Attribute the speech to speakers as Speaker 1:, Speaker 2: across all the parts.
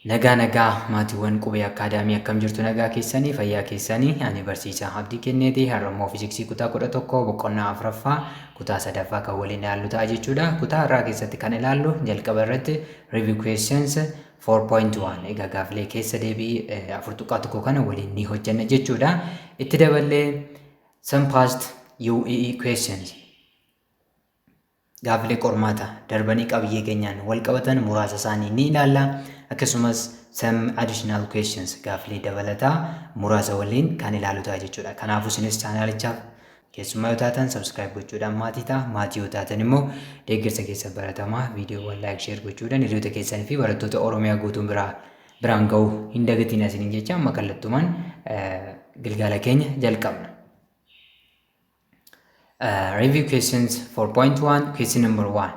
Speaker 1: Nagaa nagaa, maatiiwwan Qubee Akkaadaamii, akkam jirtu? Nagaa keessanii, fayyaa keessanii? Ani barsiisaa Abdii Kenneeti. Har'a immoo fiiziksii kutaa 11 boqonnaa afuraffaa kutaa sadaffaa kan waliin ilaallu ta'a jechuudha. Kutaa har'aa keessatti kan ilaallu jalqaba irratti review questions 4.1, egaa gaafilee keessa deebii 4.1 kana waliin ni hojjenna jechuudha. Itti daballee some past UEE questions, gaafilee qormaata darbanii qabiyyee keenyaan wal qabatan muraasa isaanii ni ilaalla. Akkasumas some additional questions, gaafilee dabalataa muraasa waliin kan ilaalu ta'a jechuudha. Kanaafuu isinis chaanaalichaaf keessummaa yoo taatan subscribe gochuudhaan maatii ta'a. Maatii yoo taatan immoo deeggarsa keessa baratamaa viidiyoowwan like, share gochuudhaan hiriyoota keessanii fi barattoota Oromiyaa guutuun biraa biraan ga'uu hin dagatiin isiniin jecha, amma kallattumaan gilgaala keenya jalqabna. Review questions 4.1, question number 1.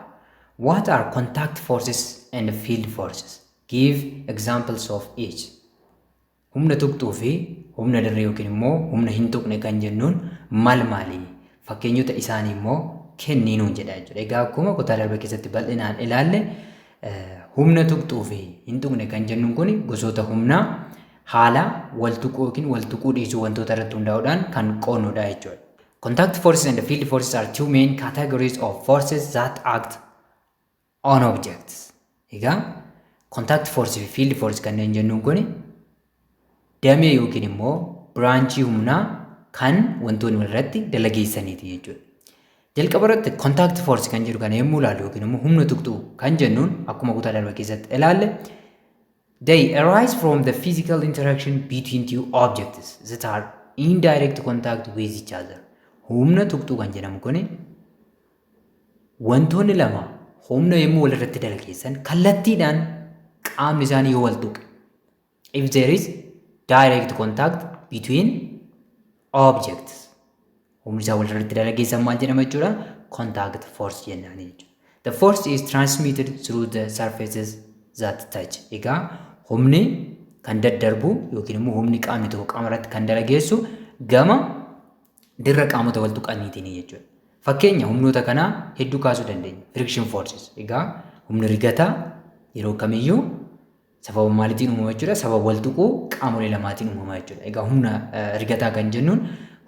Speaker 1: What are contact forces and field forces? Give examples of each. Humna tuqxuu fi humna dirree yookiin immoo humna hin tuqne kan jennuun maal maali? Fakkeenyota isaanii immoo kenniinuun jedha jechuudha. Egaa akkuma kutaa darbe keessatti bal'inaan ilaalle, humna tuqxuu fi hin tuqne kan jennuun kun gosoota humnaa haala wal tuquu yookiin wal tuquu dhiisuu wantoota irratti hundaa'uudhaan kan qoonnudha jechuudha. Contact forces and field forces are two main categories of forces that act on objects. Egaa contact force fi field force kanneen jennuun kun damee yookiin immoo branchii humnaa kan wantoonni walirratti dalageessaniiti jechuudha. Jalqaba irratti contact force kan jedhu kana yommuu ilaallu, yookiin immoo humna tuqxuu kan jennuun, akkuma kutaa darbe keessatti ilaalle, they arise from the physical interaction between two objects that are in direct contact with each other. Humna tuqxuu kan jedhamu kuni wantoonni lama humna yommuu walirratti dalageessan kallattiidhaan qaamni isaanii yoo wal tuqe, if there is direct contact between objects, humni isaa walirratti dalageessan maal jedhama jechuudha? Contact force jennaan jechuudha. The force is transmitted through the surfaces that touch. Egaa humni kan daddarbu yookiin immoo humni qaamni tokko qaama irratti kan dalageessu gama dirra qaamota wal tuqaniitiin jechuudha. Fakkeenya humnoota kanaa hedduu kaasuu dandeenya. Friction forces. Egaa humni rigataa yeroo kamiyyuu sababa maaliitiin uumama jechuudha? Sababa wal tuquu qaamolee lamaatiin uumama jechuudha. Egaa humna rigataa kan jennuun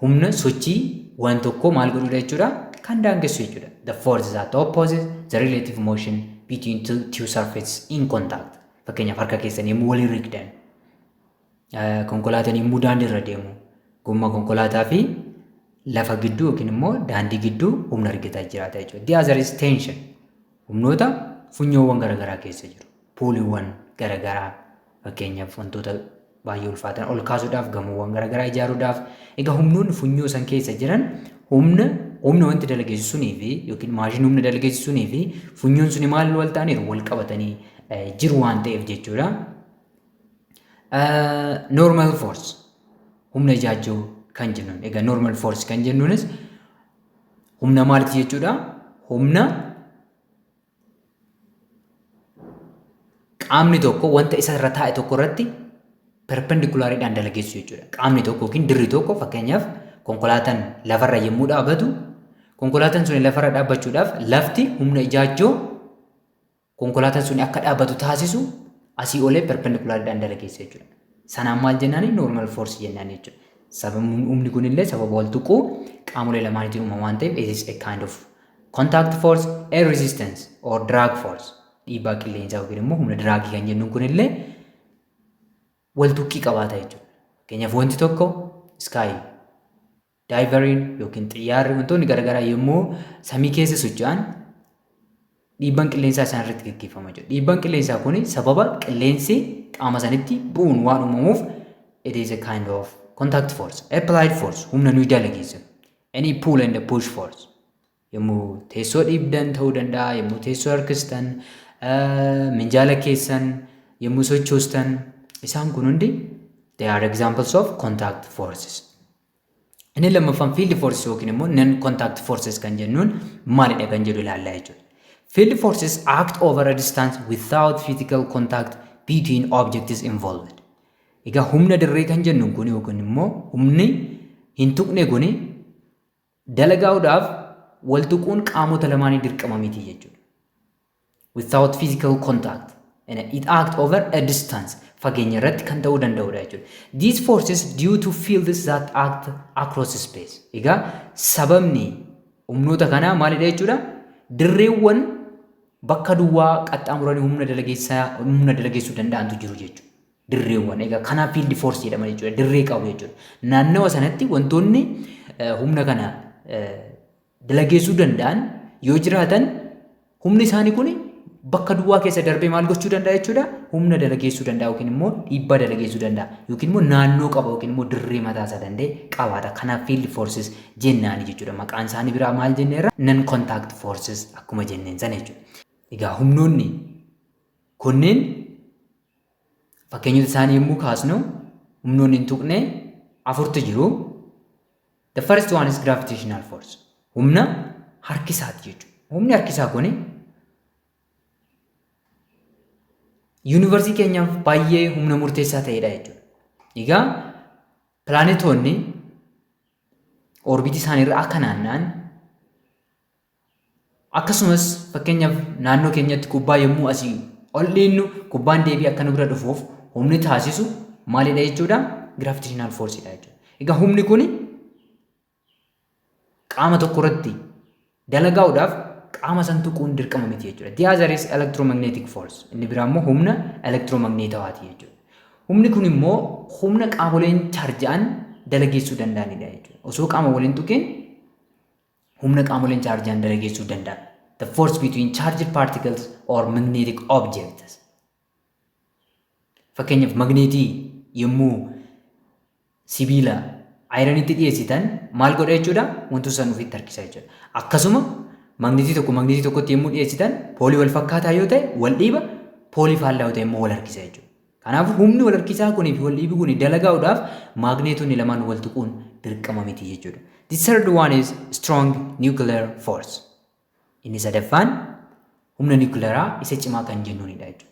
Speaker 1: humna sochii waan tokkoo maal godhudha jechuudha? Kan daangessu jechuudha. The force that opposes the relative motion between two surfaces in contact. Fakkeenyaaf, harka keessan yommuu waliin rigdan, konkolaataan yommuu daandii irra deemu, gommaa konkolaataa fi lafa gidduu yookiin immoo daandii gidduu humna rigataa jiraata jechuudha. The other is tension. Humnoota funyoowwan garaagaraa keessa jiru. Pulleywwan garaagaraa, fakkeenyaaf wantoota baay'ee ulfaatan ol kaasuudhaaf, gamoowwan garaagaraa ijaaruudhaaf, egaa humnoonni funyoo san keessa jiran humna wanti dalageessu sunii fi yookiin maashinii humna dalageessu sunii fi funyoon suni maal wal ta'aniiru, wal qabatanii jiru waan ta'eef jechuudha. Normal force, humna ijaajjuu kan jennuun, egaa normal force kan jennuunis humna maaliti jechuudha? Humna qaamni tokko wanta isa irra taa'e tokko irratti perpendiculariidhaan dalageessu jechuudha. Qaamni tokko yookiin dirri tokko, fakkeenyaaf konkolaataan lafarra yommuu dhaabatu, konkolaataan sun lafarra dhaabbachuudhaaf lafti humna ijaajjoo konkolaataan sun akka dhaabbatu taasisu asii olee perpendiculariidhaan dalageessa jechuudha. Sanaan maal jennaani? Normal force jennaan jechuudha. Sababni humni kunillee sababa wal tuquu qaamolee lamaaniitiin uumama waan ta'eef, it is a kind of contact force. Air resistance or drag force, dhiibbaa qilleensaa yookiin immoo humna dragii kan jennuun kunillee wal tuqqii qabaata jechuudha. Fakkeenyaaf, wanti tokko sky diveriin yookiin xiyyaarri, wantoonni garaagaraa yommuu samii keessa socho'an dhiibbaan qilleensaa isaan irratti gaggeeffama jechuudha. Dhiibbaan qilleensaa kun sababa qilleensi qaama sanitti bu'uun waan uumamuuf, it is a kind of contact force. Applied force, humna nuyi dalageessinu. Any pull and push force. Yommuu teessoo dhiibdan ta'uu danda'a, yommuu teessoo harkistan, minjaala keessan yommuu sochoostan, isaan kun hundi they are examples of contact forces. Inni lammaffaan field forces yookiin immoo non contact forces kan jennuun maalidha kan jedhu ilaallaa jechuudha. Field forces act over a distance without physical contact between objects involved. Egaa humna dirree kan jennuun kun yookiin immoo humni hin tuqne kun dalagaa'uudhaaf wal tuquun qaamota lamaanii dirqama miti jechuudha. Without physical contact And it act over a distance, fageenya irratti kan ta'uu danda'udha jechuudha. These forces due to fields that act across space. Egaa sababni humnoota kanaa maalidha jechuudha? Dirreewwan bakka duwwaa qaxxaamuranii humna dalageessuu danda'antu jiru jechuudha. Dirreewwan egaa kanaaf field force jedhama jechuudha. Dirree qabu jechuudha. Naannawa sanatti wantoonni humna kana dalageessuu danda'an yoo jiraatan, humni isaanii kun bakka duwwaa keessa darbee maal gochuu danda'a jechuudha? Humna dalageessuu danda'a yookiin immoo dhiibbaa dalageessuu danda'a yookiin immoo naannoo qaba yookiin immoo dirree mataa isaa danda'e qabaata. Kanaaf field forces jennaani jechuudha. Maqaan isaanii biraa maal jenneerra? Non contact forces akkuma jenneen sana jechuudha. Egaa humnoonni kunneen fakkeenyota isaanii yommuu kaasnu, humnoonni hin tuqne afurtu jiru. The first one is gravitational force. Humna harkisaati jechuudha. Humni harkisaa kuni yuunivarsiitii keenyaaf baay'ee humna murteessaa ta'edha jechuudha. Egaa pilaanetoonni oorbiitii isaaniirra akka naanna'an, akkasumas fakkeenyaaf naannoo keenyatti kubbaa yommuu asii ol dhiinnu kubbaan deebii akka nu bira dhufuuf humni taasisu maalidha jechuudha? Gravitational forceidha jechuudha. Egaa humni kun qaama tokko irratti dalagaa'uudhaaf qaama san tuquun dirqama miti jechuudha. The other is electromagnetic force. Inni biraa immoo humna elektiroomagneetawaati jechuudha. Humni kun immoo humna qaamoleen chaarja'an dalageessuu danda'anidha jechuudha. Osoo qaama waliin tuqin humna qaamoleen chaarja'an dalageessuu danda'an. The force between charged particles or magnetic objects. Fakkeenyaaf, magneetii yommuu sibiila ironitti dhiyeessitan maal godha jechuudha? Wantoota san ofitti harkisa jechuudha. Akkasuma magneetii tokko magneetii tokkotti yommuu dhiyeessitan, poolii wal fakkaataa yoo ta'e wal dhiiba, poolii faallaa yoo ta'e immoo wal harkisa jechuudha. Kanaafuu humni wal harkisaa kunii fi wal dhiibi kun dalagaa'uudhaaf maagneetonni lamaan wal tuquun dirqama miti jechuudha. The third one is strong nuclear force. Inni sadaffaan humna niwukileeraa isa cimaa kan jennuunidha jechuudha.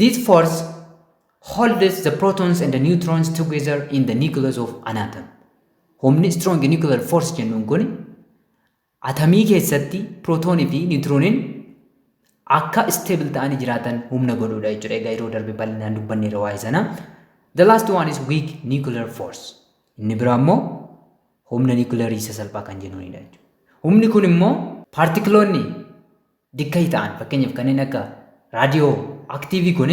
Speaker 1: This force holds the protons and the neutrons together in the nucleus of an atom. Humni strong nuclear force jennuun kun atamii keessatti pirootoonii fi niwutirooniin akka stable ta'anii jiraatan humna godhuudha jechuudha. Egaa yeroo darbe bal'inaan dubbanneera waa'ee sana. The last one is weak nuclear force. Inni biraa immoo humna niwukileerii isa salphaa kan jennuunidha jechuudha. Humni kun immoo paartikiloonni decay ta'an, fakkeenyaaf kanneen akka radioactive kun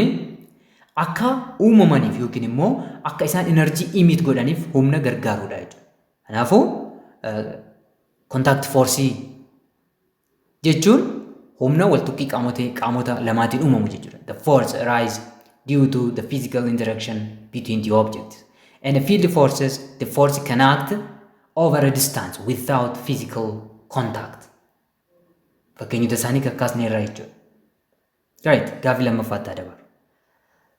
Speaker 1: akka uumamaniif yookiin immoo akka isaan energy emit godhaniif humna gargaarudha jechuudha. Kanaafuu contact force jechuun humna waltuqqii qaamota lamaatiin uumamu jechuudha. The force arise due to the physical interaction between the objects. And the field forces, the force can act over a distance without physical contact. Fakkeenyota isaanii kakkaasneerra jechuudha. Right, gaaffii lammaffaatti dabaru.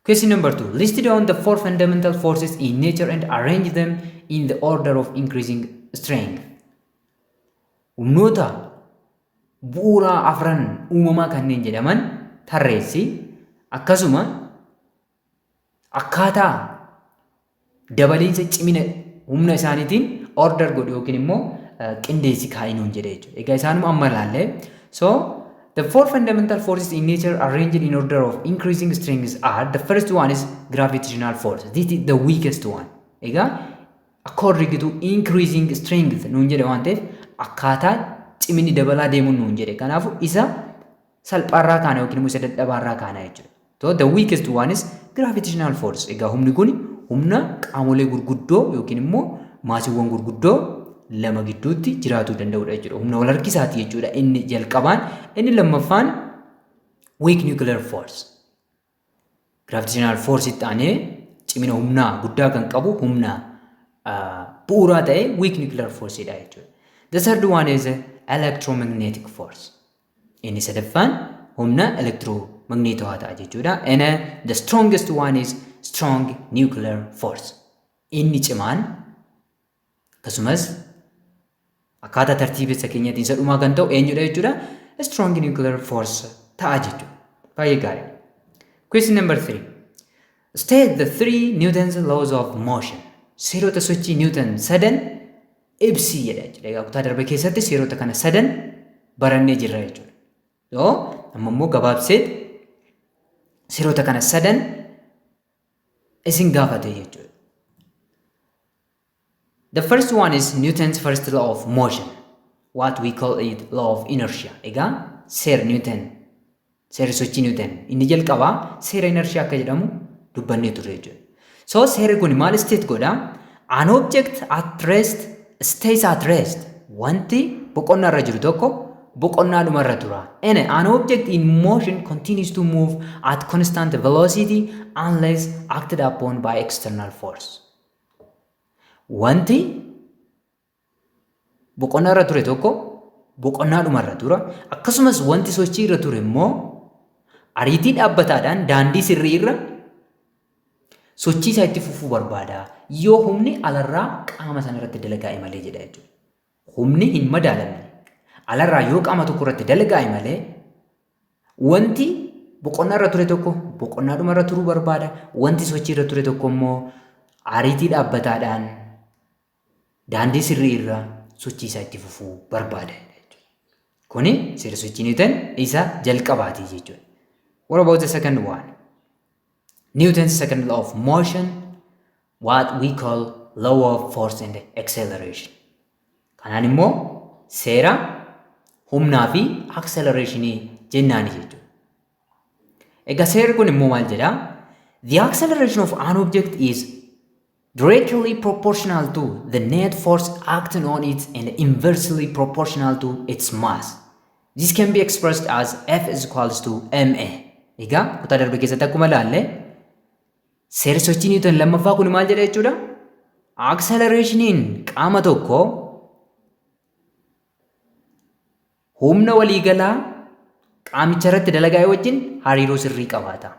Speaker 1: Question number 2. List down the four fundamental forces in nature and arrange them in the order of increasing strength. Humnoota bu'uuraa afran uumamaa kanneen jedhaman tarreessi, akkasuma akkaataa dabaliinsa cimina humna isaaniitiin order godhu yookiin immoo qindeessi kaa'inuun jedhe jechuudha. Egaa isaanuma amma ilaalle. So the four fundamental forces in nature arranged in order of increasing strength are: the first one is gravitational force. This is the weakest one. Egaa according to increasing strength nuun jedhe waan ta'eef, akkaataa ciminni dabalaa deemuun nuun jedhe. Kanaafuu isa salphaarraa kaana yookiin immoo isa dadhabaarraa kaana jechuudha. So the weakest one is gravitational force. Egaa humni kun humna qaamolee gurguddoo yookiin immoo maasiiwwan gurguddoo lama gidduutti jiraatuu danda'udha jechuudha. Humna wal harkisaati jechuudha inni jalqabaan. Inni lammaffaan weak nuclear force. Gravitational force itti aanee cimina humnaa guddaa kan qabu, humna bu'uuraa ta'e weak nuclear force dha jechuudha. The third one is electromagnetic force. Inni sadaffaan humna elektiroomagneetawaa ta'a jechuudha. And the strongest one is strong nuclear force. Inni cimaan akkasumas akkaataa tartiibessa keenyaatiin isa dhumaa kan ta'u eenyudha jechuudha? Strong nuclear force ta'a jechuudha. Baay'ee gaarii. Question number 3. State the three Newton's laws of motion. Seerota sochii Newton sadan ibsi jedha jechuudha. Egaa kutaa darbe keessatti seerota kana sadan barannee jirra jechuudha. So Amma immoo gabaabseet seerota kana sadan isin gaafate jechuudha. The first one is Newton's first law of motion, what we call it law of inertia. Egaa seera Newton, seerri sochii Newton inni jalqabaa seera inertia akka jedhamu dubbannee turre jechuudha. So seerri kun maal state godha? An object at rest stays at rest. Wanti boqonnaa irra jiru tokko boqonnaadhuma irra tura. And an object in motion continues to move at constant velocity unless acted upon by external force. Wanti boqonnaa irra ture tokko boqonnaadhuma irra tura. Akkasumas wanti sochii irra ture immoo ariitii dhaabbataadhaan daandii sirrii irra sochii isaa itti fufuu barbaada. Yoo humni alarraa qaama sana irratti dalagaa'e malee jedha jechuudha. Humni hin madaalamne alarraa yoo qaama tokko irratti dalagaa'e malee wanti boqonnaa irra ture tokko boqonnaadhuma irra turuu barbaada. Wanti sochii irra ture tokko immoo ariitii dhaabbataadhaan daandii sirrii irra sochii isaa itti fufuu barbaada. Kuni seera sochii Newton isa jalqabaati jechuudha. What about the second one? Newton's second law of motion, what we call law of force and acceleration. Kanaan immoo seera humnaa fi accelerationii jennaani jechuudha. Egaa seerri kun immoo maal jedhaa? The acceleration of an object is directly proportional to the net force acting on it and inversely proportional to its mass. This can be expressed as F is equals to ma. Egaa kutaa darbe keessatti akkuma ilaalle seerri sochii Newton lammaffaa kun maal jedha jechuudha? Accelerationiin qaama tokko humna waliigalaa qaamicha irratti dalagaa wajjin hariiroo sirrii qabaata.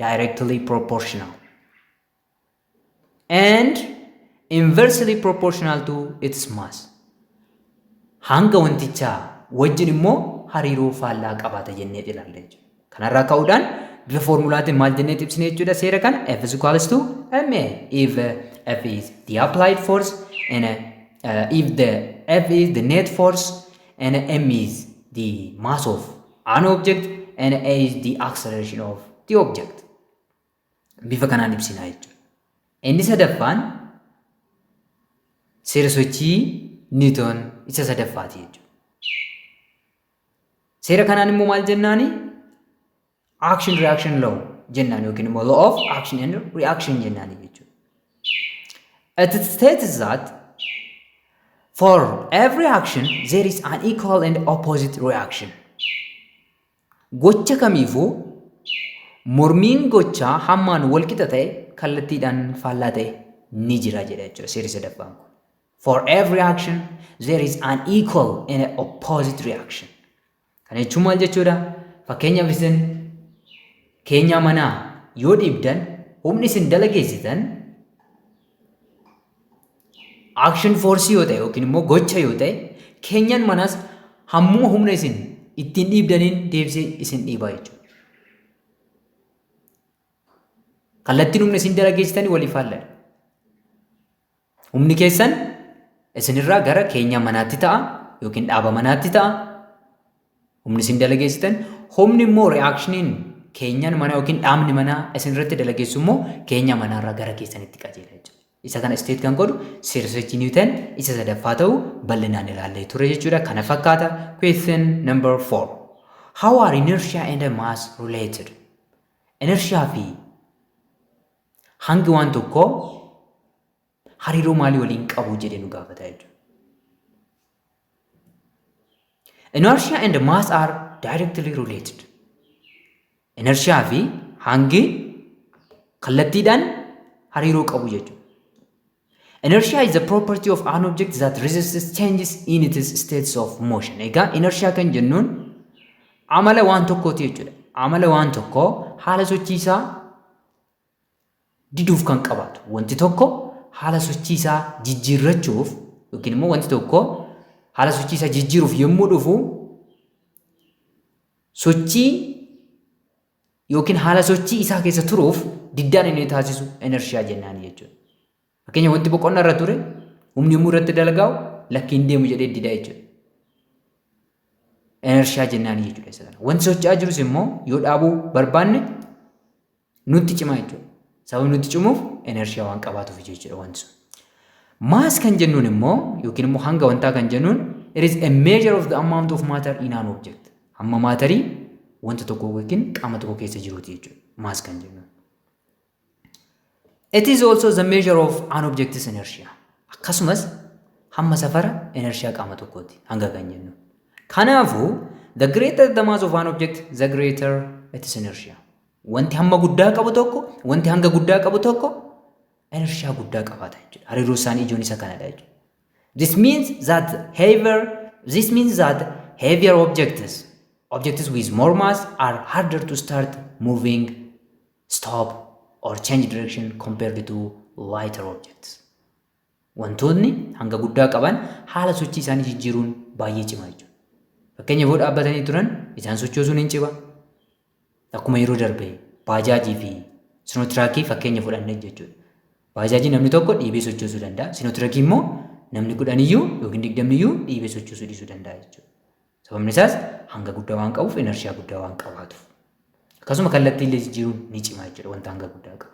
Speaker 1: Directly proportional. And inversely proportional to its mass. Hanga wantichaa wajjin immoo hariiroo faallaa qabaata jennee ilaalla jechuudha. Kanarraa ka'uudhaan bifa foormulaatiin maal jennee ibsine jechuudha seera kana? F is equals to ma if F is the applied force and if the F is the net force and m is the mass of an object and a is the acceleration of the object. Bifa kanaan ibsina jechuudha. Inni sadaffaan seera sochii Newton isa sadaffaati jechuudha. Seera kanaan immoo maal jennaani? Action reaction law jennaan yookiin immoo law of action and reaction jennaani jechuudha. It states that for every action there is an equal and opposite reaction. Gocha kamiifuu mormiin gochaa hammaan walqixa ta'e kallattiidhaan faallaa ta'e ni jira jedha jechuudha seerri sadaffaan kun. For every action there is an equal and opposite reaction. Kana jechuun maal jechuudha? Fakkeenyaaf isin keenyaa manaa yoo dhiibdan, humni isin dalageessitan action force yoo ta'e yookiin immoo gocha yoo ta'e, keenyan manaas hammuma humna isin ittiin dhiibdaniin deebisee isin dhiibaa jechuudha. Kallattiin humna isin dalageessitanii walii faalladha. Humni keessan isinirraa gara keenyaa manaatti ta'a yookiin dhaaba manaatti ta'a. Humni isin dalageessitan, humni immoo reaakshiniin keenyan manaa yookiin dhaabni manaa isin irratti dalageessu immoo keenya manaarraa gara keessanitti qajeela jechuudha. Isa kana state kan godhu seera sochii Newton isa sadaffaa ta'uu bal'inaan ilaallee ture jechuudha. Kana fakkaata. Question number 4. How are inertia and mass related? Inertia fi hangi waan tokkoo hariiroo maalii waliin qabu jedhee nu gaafata jechuudha. Inertia and mass are directly related. Inertia fi hangi kallattiidhaan hariiroo qabu jechuudha. Inertia is the property of an object that resists changes in its states of motion. Egaa inertia kan jennuun amala waan tokkooti jechuudha. Amala waan tokkoo haala sochii isaa diduuf kan qabaatu. Wanti tokko haala sochii isaa jijjiirrachuuf yookiin immoo wanti tokko haala sochii isaa jijjiiruuf yommuu dhufu, sochii yookiin haala sochii isaa keessa turuuf diddaan inni taasisu inertia jennaan jechuudha. Fakkeenya, wanti boqonnaa irra ture humni yommuu irratti dalagaa'u lakki hin deemu jedhee dida jechuudha. Inertia jennaan jechuudha isa kana. Wanti socho'aa jirus immoo yoo dhaabuu barbaanne nutti cima jechuudha. Sababni nutti cimuuf inertia waan qabaatuuf jechuudha wanti sun. Mass kan jennuun immoo, yookiin immoo hanga wantaa kan jennuun, it is a measure of the amount of matter in an object. Hamma maatarii wanta tokko yookiin qaama tokko keessa jiruuti jechuudha. Mass kan jennuun. It is also the measure of an object's inertia. Akkasumas hamma safara inertia qaama tokkooti hanga kan jennu. Kanaafuu, the greater the mass of an object, the greater its inertia. Wanti hamma guddaa qabu tokko, wanti hanga guddaa qabu tokko inertia guddaa qabaata jechuudha. Hariiroo isaanii ijoon isa kanadha jechuudha. This means that heavier objects with more mass are harder to start moving, stop or change direction compared to lighter objects. Wantoonni hanga guddaa qaban haala sochii isaanii jijjiiruun baay'ee cimaa jechuudha. Fakkeenyaaf, yoo dhaabbatanii turan isaan sochoosuun hin cima. Akkuma yeroo darbe baajaajii fi sinotiraakii fakkeenya fudhannee jechuudha. Baajaajii namni tokko dhiibee sochoosuu danda'a. Sinotiraakii immoo namni 10iyyuu yookiin 20iyyuu dhiibee sochoosuu dhiisuu danda'a jechuudha. Sababni isaas hanga guddaa waan qabuuf, inertia guddaa waan qabaatuuf. Akkasuma kallattii illee jijjiiruun ni cima jechuudha wanta hanga guddaa qabu.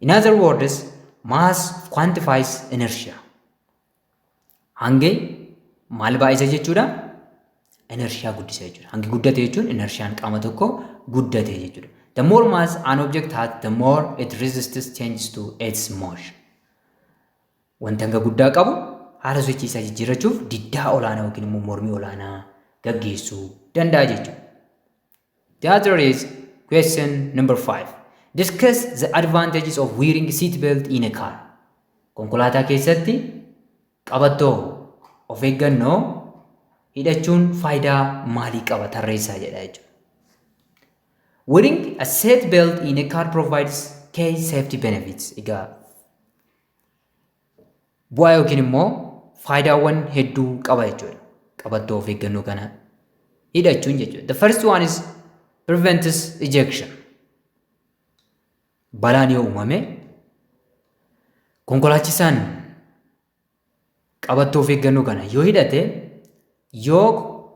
Speaker 1: In other words, mass quantifies inertia. Hangi maal baay'isa jechuudha? Inertia guddisa jechuudha. Hangi guddate jechuun inertiaan qaama tokko guddate jechuudha. The more mass an object has, the more it resists changes to its motion. Wanti hanga guddaa qabu haala sochii isaa jijjiirrachuuf diddaa olaanaa yookiin immoo mormii olaanaa gaggeessuu danda'a jechuudha. The other is question number 5. Discuss the advantages of wearing seat belt in a car. Konkolaataa keessatti qabattoo of eeggannoo hidhachuun faayidaa maalii qaba tarreessaa jedha jechuudha. Wearing a seat belt in a car provides key safety benefits. Egaa, bu'aa yookiin immoo faayidaawwan hedduu qaba jechuudha. Qabattoo of eeggannoo kana hidhachuun jechuudha. The first one is prevents ejection. Balaan yoo uumame, konkolaachisaan qabattoo of eeggannoo kana yoo hidhate, yoo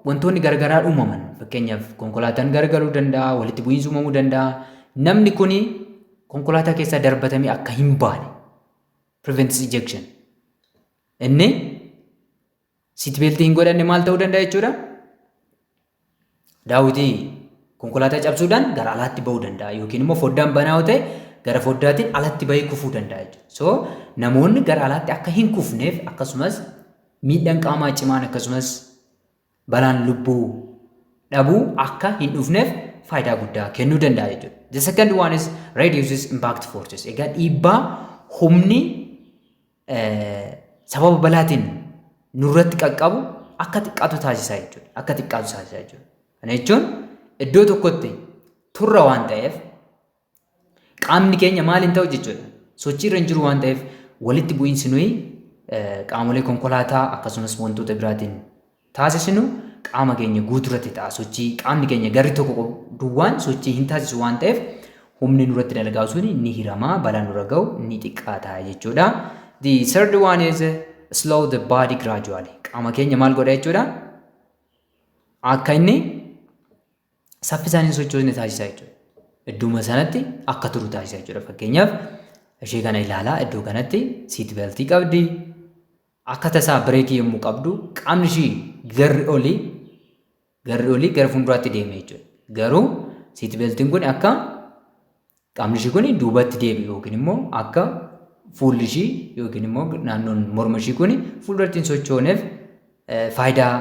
Speaker 1: wantoonni garagaraa uumaman, fakkeenyaaf konkolaataan garagaluu danda'a, walitti bu'iinsi uumamuu danda'a. Namni kuni konkolaataa keessaa darbatamee akka hin baane prevents ejection. Inni seat beltii hin godhanne maal ta'uu danda'a jechuudha? Daawwitii konkolaataa cabsuudhaan gara alaatti ba'uu danda'a, yookiin immoo foddaan banaa yoo ta'e gara foddaatiin alatti bahee kufuu danda'a jechuudha. So namoonni gara alaatti akka hin kufneef, akkasumas miidhaan qaamaa cimaan, akkasumas balaan lubbuu dhabuu akka hin dhufneef faayidaa guddaa kennuu danda'a jechuudha. The second one is reduces impact forces. Egaa, dhiibbaa humni sababa balaatiin nurratti qaqqabu akka xiqqaatu taasisa jechuudha. Akka xiqqaatu taasisa jechuudha. Kana jechuun iddoo tokkotti turra waan ta'eef qaamni keenya maal hin ta'u jechuudha. Sochii irra hin jiru waan ta'eef, walitti bu'iinsi nuyi qaamolee konkolaataa akkasumas wantoota biraatiin taasisnu qaama keenya guutuurratti ta'a. Sochii qaamni keenya garri tokko duwwaan sochii hin taasisu waan ta'eef, humni nurratti dalagaa sun ni hiramaa, balaan nurra ga'u ni xiqqaata jechuudha. The third one is slow the body gradually. Qaama keenya maal godha jechuudha? Akka inni saffisaan hin sochoosne taasisa jechuudha. Idduma sanatti akka turu taasisa jechuudha. Fakkeenyaaf, ishee kana ilaalaa, iddoo kanatti seat beltii qabdi. Akka tasaa bireekii yommuu qabdu, qaamni ishii garri olii gara fuulduraatti deeme jechuudha. Garuu seat beltiin kun akka qaamni ishii kun duubatti deebi'u, yookiin immoo akka fuulli ishii yookiin immoo naannoon morma ishii kun fuulduratti hin sochooneef faayidaa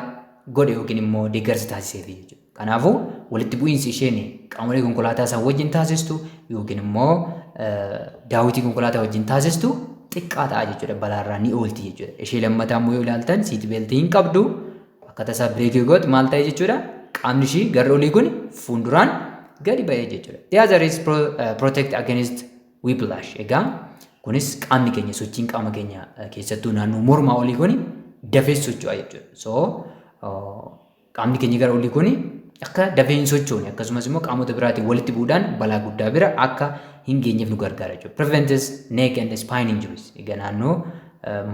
Speaker 1: godhe yookiin immoo deeggarsa taasiseef jechuudha. Kanaafuu, walitti bu'iinsi isheen qaamolee konkolaataa isaan wajjin taasistu yookiin immoo daawwitii konkolaataa wajjin taasistu xiqqaa ta'a jechuudha. Balaarraa ni oolti jechuudha. Ishee lammataa immoo yoo ilaaltan, seat beltii hin qabdu. Akka tasaa bireekii gootu maal ta'e jechuudha? Qaamni ishii garri olii kun fuulduraan gadi ba'ee jechuudha. The other is protect against whiplash. Egaa, kunis qaamni keenya, sochiin qaama keenya keessattuu naannoo mormaa olii kun dafee socho'a jechuudha. So qaamni keenya gara olii kun akka dafee hin sochoone, akkasumas immoo qaamota biraatiin walitti bu'uudhaan balaa guddaa bira akka hin geenyeef nu gargaara jechuudha. Prevents neck and spine injuries. Egaa, naannoo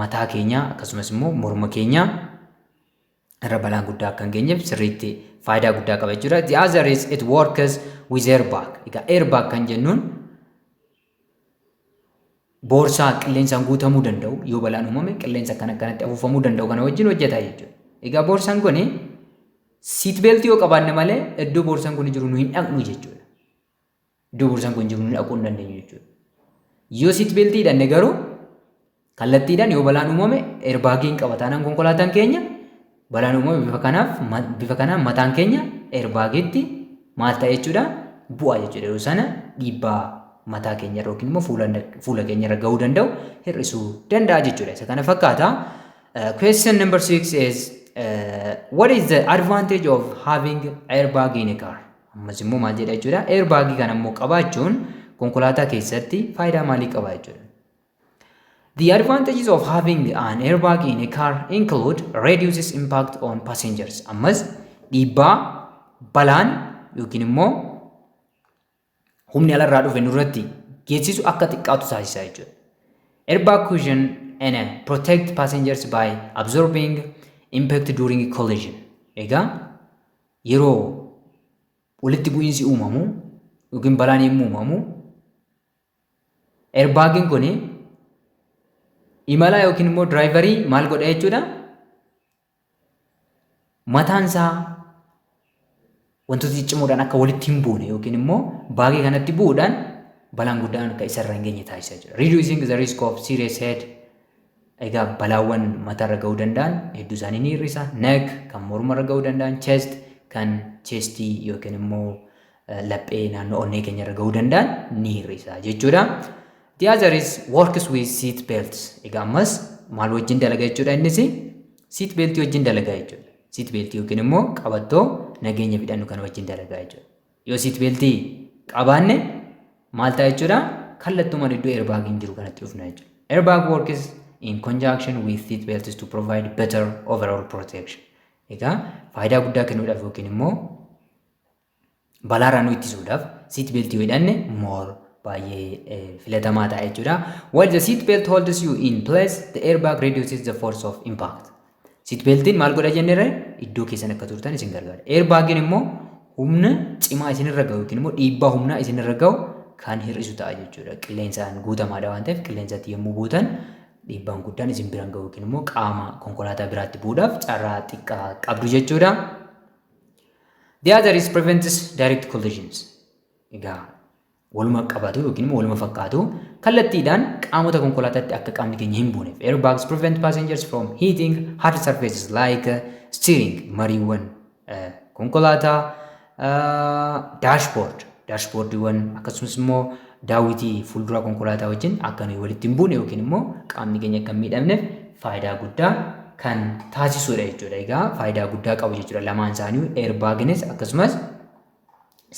Speaker 1: mataa keenyaa akkasumas immoo morma keenyaa Irra balaan guddaa akka hin geenyeef sirriitti faayidaa guddaa qaba jechuudha. The other is it works with airbag. Egaa airbag kan jennuun boorsaa qilleensaan guutamuu danda'u, yoo balaan uumame qilleensa kan akkanatti afuufamuu danda'u kana wajjin hojjeta jechuudha. Egaa boorsaan kun seat beltii yoo qabaanne malee iddoo boorsaan kun jiru nu hin dhaqnu jechuudha. Iddoo boorsaan kun jiru nu dhaquu hin dandeenyu jechuudha. Yoo seat beltii hidhanne garuu kallattiidhaan yoo balaan uumame airbagiin qaba taanaan konkolaataan keenya, balaan uumame bifa kanaan mataan keenya airbagitti maal ta'a jechuudha? Bu'a jechuudha. Yeroo sana dhiibbaa mataa keenya irra yookiin immoo fuula keenya irra gahuu danda'u hir'isuu danda'a jechuudha. Isa kana fakkaata. Question number 6 is what is the advantage of having airbag in a car? Ammas immoo maal jedha jechuudha? Airbagii kana immoo qabaachuun konkolaataa keessatti faayidaa maalii qaba jechuudha? The advantages of having an airbag in a car include reduces impact on passengers. Ammas dhiibbaa balaan yookiin immoo humni alarraa dhufe nurratti geessisu akka xiqqaatu taasisa jechuudha. Airbag cushion and protect passengers by absorbing impact during collision. Egaa yeroo walitti bu'iinsi uumamu yookiin balaan yommuu uumamu airbagiin kun imala yookiin immoo driverii maal godha jechuudha? Mataan isaa wantoota ciccimoodhaan akka walitti hin buune yookiin immoo bagii kanatti bu'uudhaan balaan guddaan akka isarra hin geenye taasisa jechuudha. Reducing the risk of serious head, egaa balaawwan mataarra gahuu danda'an hedduu isaanii ni hir'isa. Neck kan mormarra gahuu danda'an, chest kan chestii yookiin immoo laphee naannoo onnee keenyarra gahuu danda'an ni hir'isa jechuudha. The other is works with seat belts. Egaa ammas maal wajjin dalaga jechuudha? Innis seat beltii wajjin dalagaa jechuudha. Seat beltii yookiin immoo qabattoo nageenya fidhannu kan wajjin dalagaa jechuudha. Yoo seat beltii qabaanne maal ta'a jechuudha? Kallattumaan iddoo airbagiin jiru kanatti dhufna jechuudha. Airbag works in conjunction with seat belts to provide better overall protection. Egaa faayidaa guddaa kennuudhaaf yookiin immoo balaarraa nu ittisuudhaaf seat beltii yoo hidhanne more baay'ee filatamaa ta'a jechuudha. While the seat belt holds you in place, the airbag reduces the force of impact. Seat beltiin maal godha jenneerra? Iddoo keessan akka turtan isin gargaara. Airbagiin immoo humna cimaa isinirra gahu yookiin immoo dhiibbaa humnaa isinirra gahu kan hir'isu ta'a jechuudha. Qilleensaan guutamaadha waan ta'eef qilleensatti yommuu buutan dhiibbaan guddaan isin biraan gahu yookiin immoo qaama konkolaataa biraatti bu'uudhaaf carraa xiqqaa qabdu jechuudha. The other is prevents direct collisions. Egaa waluma qabatu yookiin immoo waluma fakkaatu, kallattiidhaan qaamota konkolaataatti akka qaamni keenya hin buuneef. Airbags prevent passengers from hitting hard surfaces like steering, mariiwwan konkolaataa, dashboard, dashboardiiwwan, akkasumas immoo daawwitii fuuldura konkolaataa wajjin akka nuyi walitti hin buune yookiin immoo qaamni keenya akka hin miidhamneef faayidaa guddaa kan taasisudha jechuudha. Egaa faayidaa guddaa qabu jechuudha lamaan isaanii, airbaginis akkasumas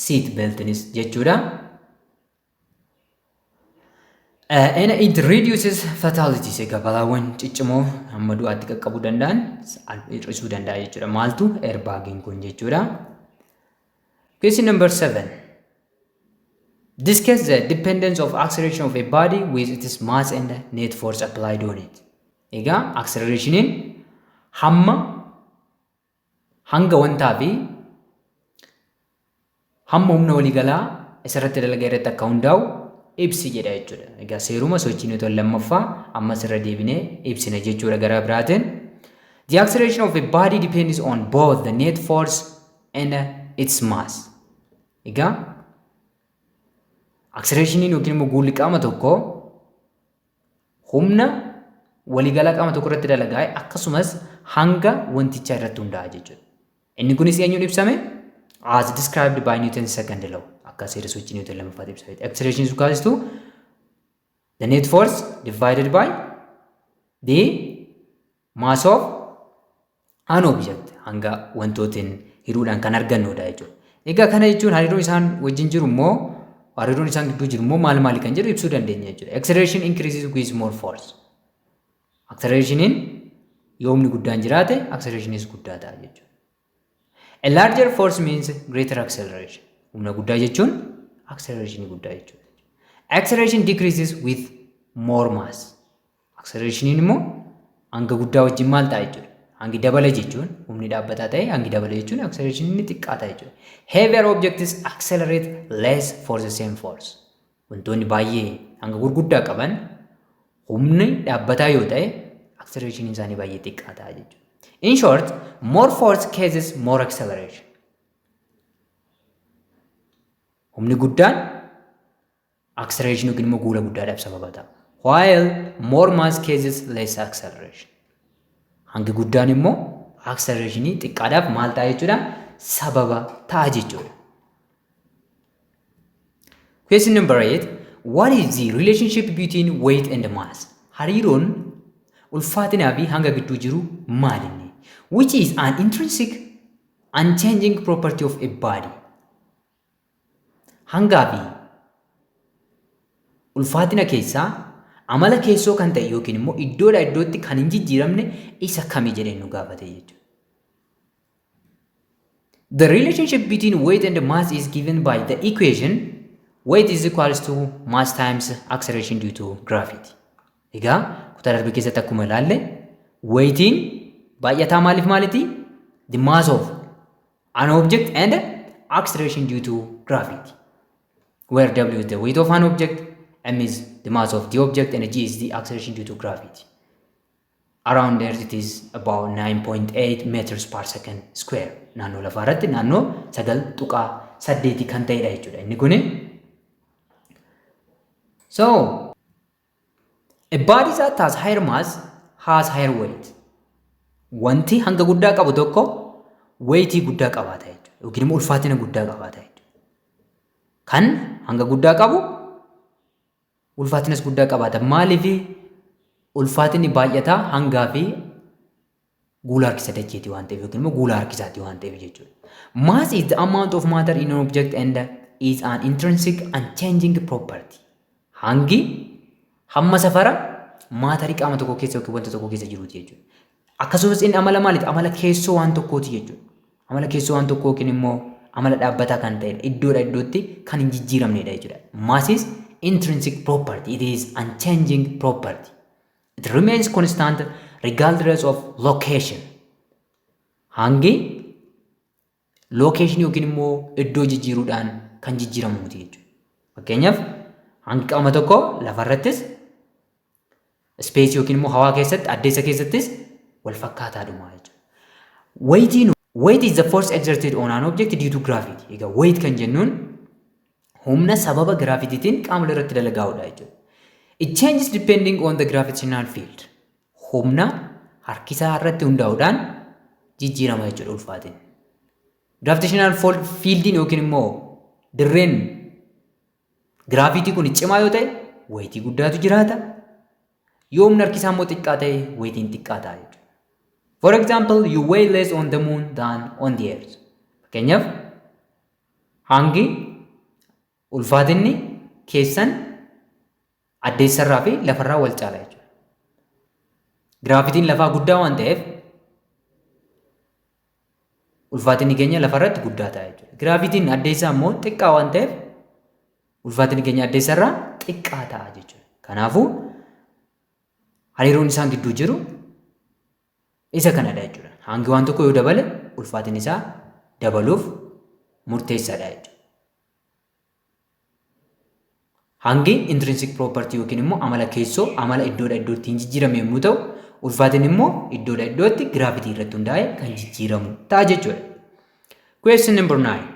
Speaker 1: seat beltinis jechuudha. And it reduces fatalities. Egaa balaawwan ciccimoo hamma du'aatti qaqqabuu danda'an hir'isuu danda'a jechuudha. Maaltu? Airbagiin kun jechuudha. Question number 7. Discuss the dependence of acceleration of a body with its mass and net force applied on it. Egaa accelerationiin hamma hanga wantaa fi hamma humna waliigalaa isarratti dalagaa irratti akka hundaa'u ibsi jedha jechuudha. Egaa seeruma sochii Newton lammaffaa ammas irra deebinee ibsina jechuudha gara biraatiin. The acceleration of a body depends on both the net force and its mass. Egaa accelerationiin yookiin immoo guulli qaama tokkoo humna waliigalaa qaama tokko irratti dalagaa akkasumas hanga wantichaa irratti hundaa'a jechuudha. Inni kunis eenyuun ibsame? As described by Newton's second law. Akka seera sochii Newton lammaffaatti ibsame. Acceleration is equals to the net force divided by the mass of an object, hanga wantootiin hiruudhaan kan argannudha jechuudha. Egaa kana jechuun hariiroon isaan wajjin jiru immoo, hariiroon isaan gidduu jiru immoo maal maali kan jedhu ibsuu dandeenya jechuudha. Acceleration increases with more force. Accelerationiin yoo humni guddaan jiraate accelerationiis guddaa ta'a jechuudha. A larger force means greater acceleration. Humna guddaa jechuun acceleration guddaa jechuudha. Acceleration decreases with more mass. Accelerationiin immoo hanga guddaa wajjin maal ta'a jechuudha? Hangi dabale jechuun humni dhaabbataa ta'e hangi dabale jechuun acceleration ni xiqqaata jechuudha. Heavier objects accelerate less for the same force. Wantoonni baay'ee hanga gurguddaa qaban humni dhaabbataa yoo ta'e acceleration isaanii baay'ee xiqqaa ta'a jechuudha. In short, more force causes more acceleration. Humni guddaan acceleration yookiin immoo guula guddaadhaaf sababa ta'a. While more mass causes less acceleration. Hangi guddaan immoo acceleration xiqqaadhaaf maal ta'a jechuudha? Sababa ta'a jechuudha. Question number 8. What is the relationship between weight and mass? Hariiroon ulfaatinaa fi hanga gidduu jiru maal inni? Which is an intrinsic unchanging property of a body. Hangaa fi ulfaatina keessaa amala keessoo kan ta'e yookiin immoo iddoodhaa iddootti kan hin jijjiiramne isa kami jedhee nu gaafate jechuudha. The relationship between weight and mass is given by the equation weight is equals to mass times acceleration due to gravity. Egaa kutaa darbe keessatti akkuma ilaalle weightiin baay'ataa maaliif maaliti? The mass of an object and acceleration due to gravity. Where W is the weight of an object, M is the mass of the object, and G is the acceleration due to gravity. Around Earth it is about 9.8 meters per second square. Naannoo lafaa irratti naannoo 9.8 kan ta'edha jechuudha. Inni kuni. So, a body that has higher mass has higher weight. Wanti hanga guddaa qabu tokko weightii guddaa qabaata jechuudha. Yookiin immoo ulfaatina guddaa qabaata jechuudha. Kan hanga guddaa qabu ulfaatinas guddaa qabaata. Maaliif ulfaatinni baay'ataa hangaa fi guula harkisa dacheeti waan ta'eef yookiin immoo guula harkisaati waan ta'eef jechuudha. Mass is the amount of matter in an object and is an intrinsic unchanging property. Hangi hamma safara maatarii qaama tokko keessa yookiin wanta tokko keessa jiruuti jechuudha. Akkasumas inni amala maaliiti? Amala keessoo waan tokkooti jechuudha. Amala keessoo waan tokkoo yookiin immoo amala dhaabbataa kan ta'edha. Iddoodha iddootti kan hin jijjiiramnedha jechuudha. Mass is intrinsic property. It is unchanging property. It remains constant regardless of location. Hangi location yookiin immoo iddoo jijjiiruudhaan kan jijjiiramu miti jechuudha. Fakkeenyaaf, hangi qaama tokko lafarrattis, space yookiin immoo hawaa keessatti, addeessa keessattis wal fakkaataadhuma jechuudha. Weightiin, weight is the force exerted on an object due to gravity. Egaa weight kan jennuun humna sababa giraavitiitiin qaamolee irratti dalagaa'udha jechuudha. It changes depending on the gravitational field. Humna harkisaa irratti hundaa'uudhaan jijjiirama jechuudha ulfaatiin. Gravitational fieldiin yookiin immoo dirreen giraavitii kun cimaa yoo ta'e, weightii guddaatu jiraata. Yoo humni harkisaa immoo xiqqaa ta'e, weightiin xiqqaa ta'a jechuudha. For example, you weigh less on the moon than on the earth. Fakkeenyaaf, hangi ulfaatinni keessan addeessarraa fi lafarraa wal caala jechuudha. Giraavitiin lafaa guddaa waan ta'eef, ulfaatinni keenya lafarratti guddaa ta'a jechuudha. Giraavitiin addeessaa immoo xiqqaa waan ta'eef, ulfaatinni keenya addeessarraa xiqqaa ta'a jechuudha. Kanaafuu hariiroon isaan gidduu jiru isa kanadha jechuudha. Hangi waan tokko yoo dabale, ulfaatinni isaa dabaluuf murteessaadha jechuudha. Hangi intrinsic property yookiin immoo amala keessoo, amala iddoodha iddootti hin jijjiirame yommuu ta'u, ulfaatinni immoo iddoodha iddootti giraavitii irratti hundaa'ee kan jijjiiramu ta'a jechuudha. Question number 9.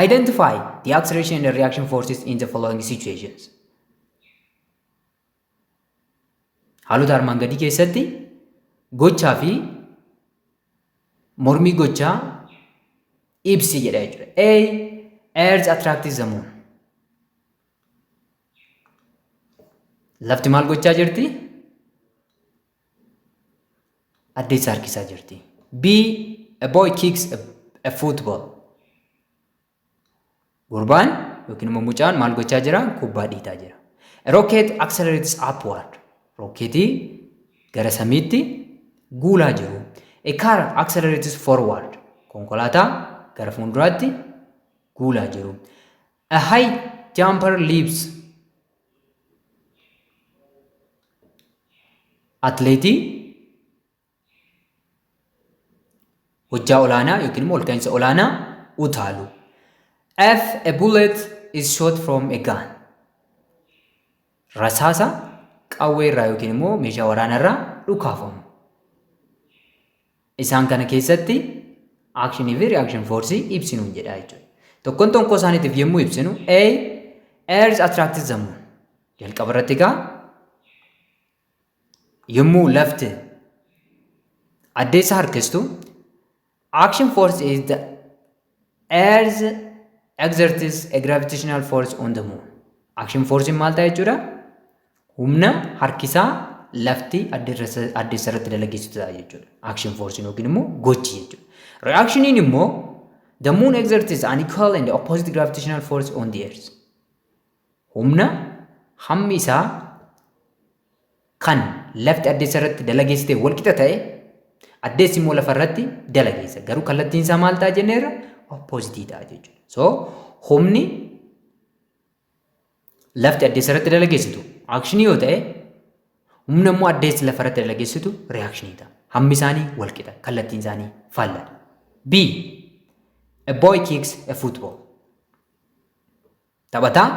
Speaker 1: Identify the acceleration and the reaction forces in the following situations. Haalota armaan gadii keessatti gochaa fi mormii gochaa ibsi jedha jechuudha. A. Earth attracts the moon. Lafti maal gochaa jirti? Addeessa harkisaa jirti. B. A boy kicks a football. Gurbaan yookiin immoo mucaan maal gochaa jira? Kubbaa dhiitaa jira. A rocket accelerates upward. Rokkeetii gara samiitti guulaa jiru. A car accelerates forward. Konkolaataa gara fuulduraatti guulaa jiru. A high jumper leaps. Atleetii Hojjaa olaanaa yookiin immoo olka'iinsa olaanaa utaalu. F. A bullet is shot from a gun. Rasaasa qawwee irraa yookiin immoo meeshaa waraanaa irraa dhukaafamu. Isaan kana keessatti actionii fi reaction force ibsinu jedha jechuudha. Tokkoon tokkoo isaaniitiif yommuu ibsinu, A. Earth attracts the moon. Jalqaba irratti egaa yommuu lafti addeessa harkistu, action force is the earth exerts a gravitational force on the moon. Action force maal ta'a jechuudha? Humna harkisaa lafti addeessa irratti dalageessitu ta'a jechuudha. Action force yookiin immoo gochi jechuudha. Reactioniin immoo the moon exerts an equal and opposite gravitational force on the earth. Humna hammi isaa kan lafti addeessa irratti dalageessite walqixa ta'e addeessi immoo lafa irratti dalageessa. Garuu kallattiin isaa maal ta'a jenneerra? Opposite ta'a jechuudha. So humni lafti addeessa irratti dalageessitu actionii yoo ta'e, humna immoo addeessi lafa irratti dalageessitu reactionii ta'a. Hammi isaanii walqixa, kallattiin isaanii faalladha. B. A boy kicks a football. Taphataa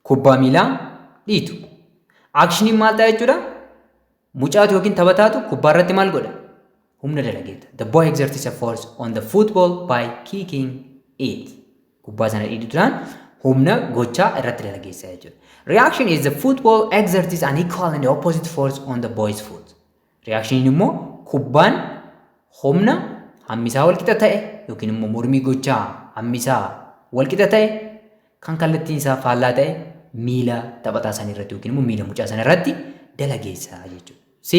Speaker 1: kubbaa miilaa dhiitu. Actioniin maal ta'a jechuudha? Mucaatu yookiin taphataatu kubbaa irratti maal godha? Humna dalageeta. The boy exerts a force on the football by kicking it. Kubbaa sana dhiituudhaan humna gochaa irratti dalageessa jechuudha. Reaction is the football exerts an equal and opposite force on the boy's foot. Reactioniin immoo kubbaan humna hammisaa walqixa ta'e yookiin immoo mormii gochaa hammisaa walqixa ta'e kan kallattiin isaa faallaa ta'e miila taphataa sana irratti yookiin immoo miila mucaa sana irratti dalageessa jechuudha. C.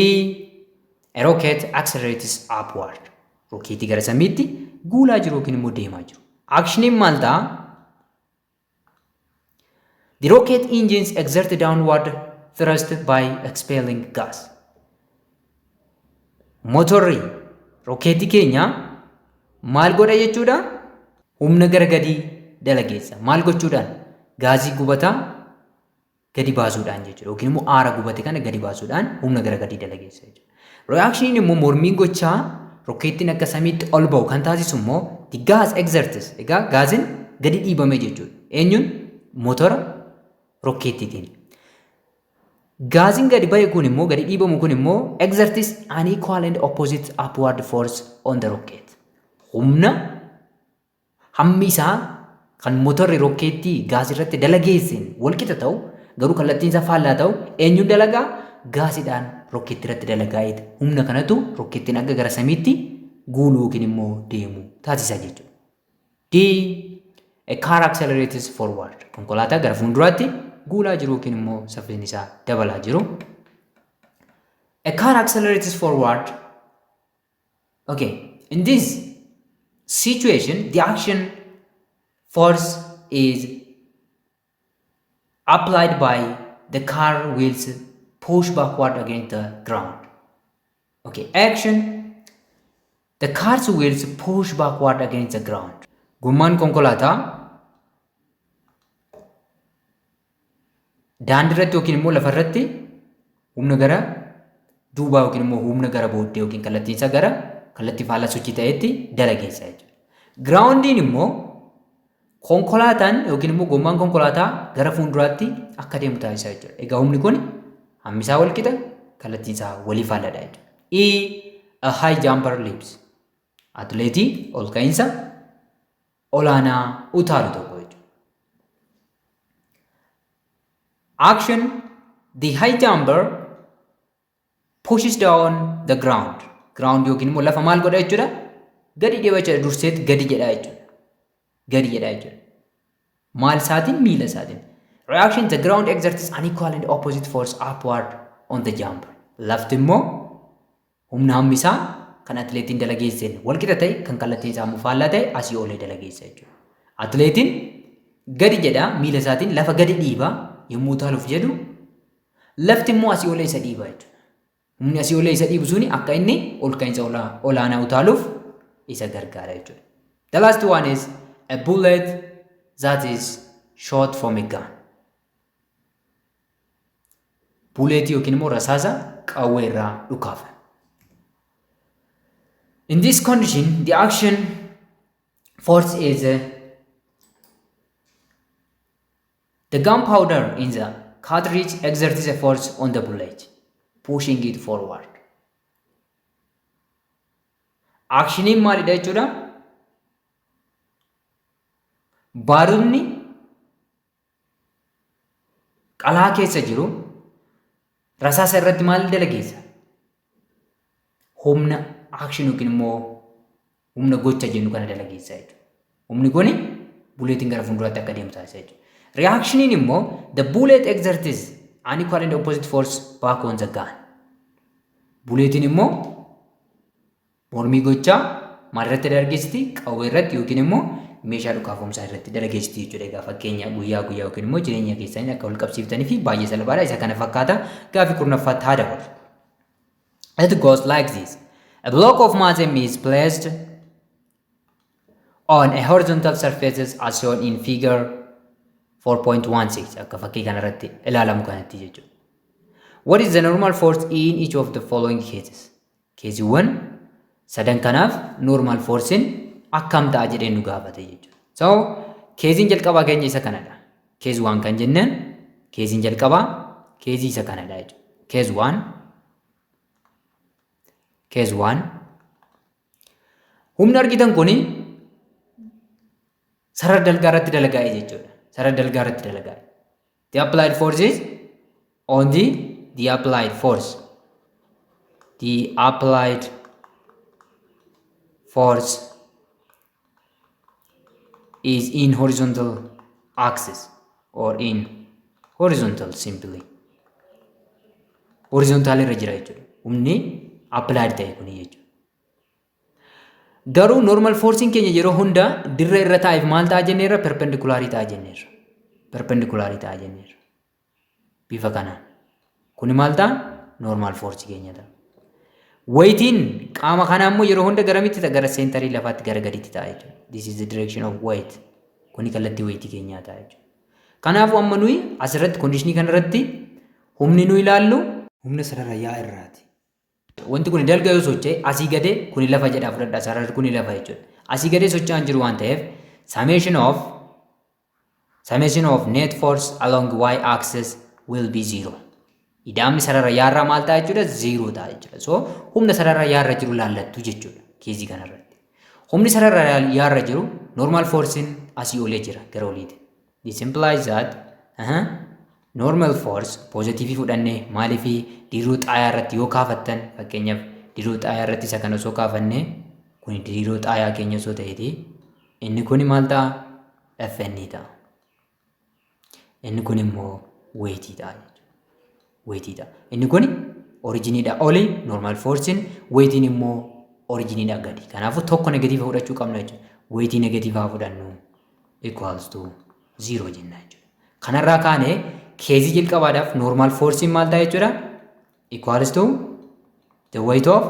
Speaker 1: A rocket accelerates upward. Rookeetii gara samiitti guulaa jiru yookiin immoo deemaa jiru. Actioniin maal ta'a? The rocket engines exert downward thrust by expelling gas. Motorri rookeetii keenya maal godha jechuudha? Humna gara gadii dalageessa. Maal gochuudhaan? Gaazii gubataa gadi baasuudhaan jechuudha. Yookiin immoo aara gubate kana gadi baasuudhaan humna gara gadii dalageessa jechuudha. Reactioniin immoo mormiin gochaa rookeettiin akka samiitti ol ba'u kan taasisu immoo the gas exerts. Egaa gaaziin gadi dhiibame jechuudha. Eenyuun? Motora rookeettiitiin. Gaaziin gadi ba'e kun immoo, gadi dhiibamu kun immoo, exerts an equal and opposite upward force on the rocket. Humna hammi isaa kan motorri rookeettii gaazii irratti dalageesseen walqixa ta'u garuu kallattiin isaa faallaa ta'u eenyuun dalagaa? Gaasiidhaan rookeettii irratti dalagaa'eeti. Humna kanatu rookeettiin akka gara samiitti guuluu yookiin immoo deemu taasisa jechuudha. D. A car accelerates forward. Konkolaataa gara fuulduraatti guulaa jiru yookiin immoo saffisni isaa dabalaa jiru. A car accelerates forward. Okay, in this situation, the action force is applied by the car wheels push backward against the ground. Okay, action: the car's wheels push backward against the ground. Gommaan konkolaataa daandii irratti yookiin immoo lafa irratti humna gara duubaa yookiin immoo humna gara booddee yookiin kallattiin isaa gara kallattii faallaa sochii ta'etti dalageessa jechuudha. Groundiin immoo konkolaataan yookiin immoo gommaan konkolaataa gara fuulduraatti akka deemu taasisa jechuudha. Egaa humni kun hammi isaa wal qixa, kallattiin isaa walii faalladha jechuudha. E. A high jumper leaps. Atileetii ol ka'iinsa olaanaa utaalu tokko jechuudha. Action: the high jumper pushes down the ground. Ground yookiin immoo lafa maal godha jechuudha? Gadi dhiiba jechuudha. Durseet gadi jedha jechuudha. Gadi jedha jechuudha. Maal isaatiin? Miila isaatiin. Reaction: the ground exerts an equal and opposite force upward on the jumper. Lafti immoo humna hammi isaa kan atileetiin dalageesseen walqixa ta'e kan kallattiin isaa immoo faallaa ta'e asii olee dalageessa jechuudha. Atileetiin gadi jedha, miila isaatiin lafa gadi dhiiba yommuu utaaluuf jedhu, lafti immoo asii olee isa dhiiba jechuudha. Humni asii olee isa dhiibu suni akka inni ol ka'iinsa olaanaa utaaluuf isa gargaara jechuudha. The last one is a bullet that is shot from a gun. Buleetii yookiin immoo rasaasa qawwee irraa dhukaafame. In this condition, the action force is the gunpowder in the cartridge exerts a force on the bullet, pushing it forward. Actioniin maalidha jechuudha? Baarudni qalaa keessa jiru rasaasa irratti maal dalageessa? Humna action yookiin immoo humna gocha jennu kana dalageessa jechuudha. Humni kuni bulletiin gara fuulduraatti akka deemu taasisa jechuudha. Reactioniin immoo the bullet exerts an equal and opposite force back on the gun. Bulletiin immoo mormii gochaa maalirratti dalageessiti? Qawwee irratti yookiin immoo meeshaa dhukaafamsaa irratti dalageessiti jechuudha. Egaa fakkeenya guyyaa guyyaa yookiin immoo jireenya keessanii akka wal qabsiiftanii fi baay'ee salphaadha. Isa kana fakkaata gaaffii 10ffaatti haa dabalu. It goes like this. A block of mass M is placed on a horizontal surface as shown in figure 4.16, akka fakkii kanarratti ilaalamu kanatti jechuudha. What is the normal force in each of the following cases? Caseiiwwan sadan kanaaf normal forcein akkam ta'a jedhee nu gaafate jechuudha. So, caseiin jalqabaa keenya isa kanadha. Case 1 kan jenneen, caseiin jalqabaa caseii isa kanadha jechuudha. Case 1, case 1, humni argitan kuni sarara dalgaa irratti dalagaa'e jechuudha. Sarara dalgaa irratti dalagaa'e. The applied force is on the applied force. The applied force is in horizontal axis or in horizontal simply. Horizontal irra jira jechuudha. Humni applied ta'e kuni jechuudha. Garuu normal forcein keenya yeroo hunda dirra irra taa'eef maal ta'a jenneerra? Perpendicularii ta'a jenneerra. Perpendicularii ta'a jenneerra. Bifa kanaan. Kuni maal ta'a? Normal force keenya ta'a. Weightiin qaama kanaa immoo yeroo hunda garamitti ta'a? Gara centerii lafaatti, gara gadiitti ta'a jechuudha. This is the direction of weight. Kuni kallattii weightii keenyaa ta'a jechuudha. Kanaafuu amma nuyi asirratti conditionii kanarratti humni nuyi ilaallu humna sarara yaa irraati. Wanti kun dalga yoo socho'e, asii gadee kuni lafa jedhaa fudhadhaa, sararri kuni lafa jechuudha. Asii gadee socho'aa jiru waan ta'eef, summation of net force along y axis will be zero. Ida'amni sarara yaarraa maal ta'a jechuudha? Zero ta'a jechuudha. So humna sarara yaarra jiru laallattu jechuudha caseii kanarratti. Humni sarara yaarra jiru, normal forcein asii olee jira, gara oliiti. This implies that normal force positive fudhannee, maaliif diriiruu xaayaa irratti yoo kaafattan, fakkeenyaaf diriiruu xaayaa irratti isa kana osoo kaafannee, kun diriiruu xaayaa keenya osoo ta'eeti, inni kun maal ta'a? FN ta'a. Inni kun immoo weightii ta'a jechuudha. Weightii ta'a. Inni kun originiidha oli normal forcein, weightiin immoo originiidha gadi. Kanaafuu tokko negative fudhachuu qabna jechuudha. Weightii negative fudhannu, equals to zero jenna jechuudha. Kanarraa kaanee caseii jalqabaadhaaf normal forcein maal ta'a jechuudha? Equals to the weight of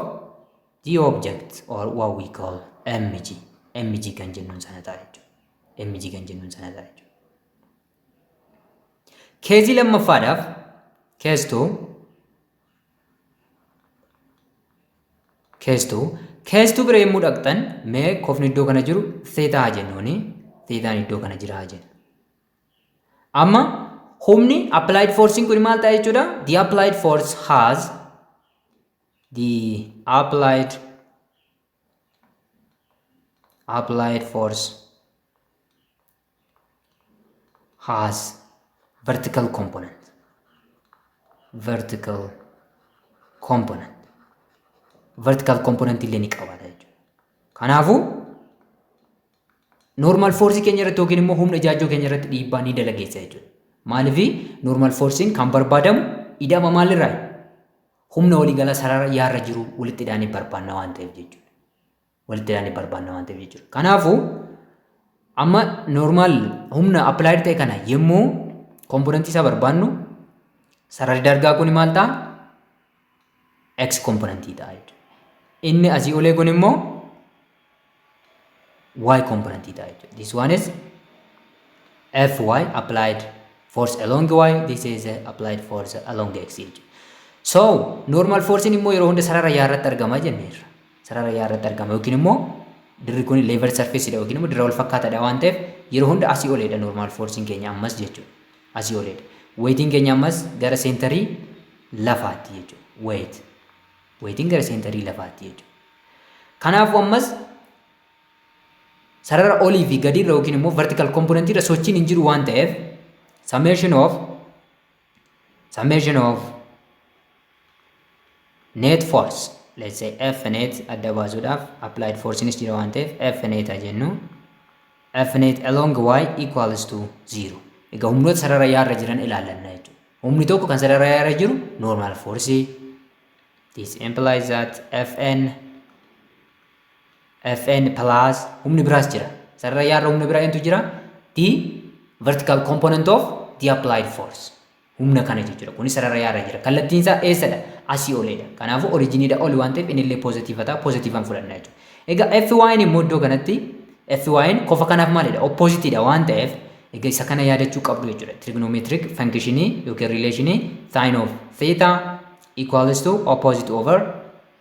Speaker 1: the object or what we call mg. mg kan jennuun sana ta'a jechuudha. mg kan jennuun sana ta'a jechuudha. Caseii lammaffaadhaaf, case 2, case 2, case 2 bira yommuu dhaqxan, mee kofni iddoo kana jiru theta jennuuni, thetaan iddoo kana jira jenna. Amma humni applied forcein kun maal ta'a jechuudha? The applied force has the applied force has vertical component, vertical component, vertical component illee ni qabaata jechuudha. Kanaafuu normal force keenya irratti yookiin immoo humna ijaajjoo keenya irratti dhiibbaa ni dalageessa jechuudha. Maaliif? Normal forcein kan barbaadamu ida'ama maalirraa? Humna waliigala sarara yaarra jiru walitti hidhaanii barbaanna waan ta'eef jechuudha. Walitti hidhaanii barbaanna waan ta'eef jechuudha. Kanaafuu amma normal humna applied ta'e kana yommuu componentii isaa barbaannu, sararri dalgaa kun maal ta'a? X componentii ta'a jechuudha. Inni asii olee kun immoo Y componentii ta'a jechuudha. This one is Fy, applied force along Y, this is applied force along X jechuudha. So normal forcein immoo yeroo hunda sarara yaarratti argama jenneerra. Sarara y irratti argama yookiin immoo dirri kun level surface dha yookiin immoo dirra wal fakkaataadha waan ta'eef yeroo hunda asii oleedha normal forcein keenya ammas jechuudha. Asii oleedha. Weightiin keenya ammas gara centerii lafaatti jechuudha. Weight. Weightiin gara centerii lafaatti jechuudha. Kanaafuu ammas sarara olii fi gadiirra yookiin immoo vertical component irra sochiin hin jiru waan ta'eef summation of net force, let's say F net adda baasuudhaaf, applied force jira waan ta'eef F net haa jennu, F net along y equals to 0. Egaa humnoota sarara y irra jiran ilaallanna jechuudha. Humni tokko kan sarara y irra jiru normal force. This implies that Fn plus humni biraas jira. Sarara y irra humna biraa eentu jira? The vertical component of the applied force. Humna kana jechuudha. Kunis sarara y irra jira. Kallattiin isaa eessadha? Asii oleedha. Kanaafuu originiidha oli waan ta'eef inni illee positive ta'a. Positivean fudhanna jechuudha. Egaa Fyn immoo iddoo kanatti Fyn kofa kanaaf maalidha? Oppositeidha waan ta'eef egaa isa kana yaadachuu qabdu jechuudha. Trigonometric functionii yookiin relationii sin of theta equals to opposite over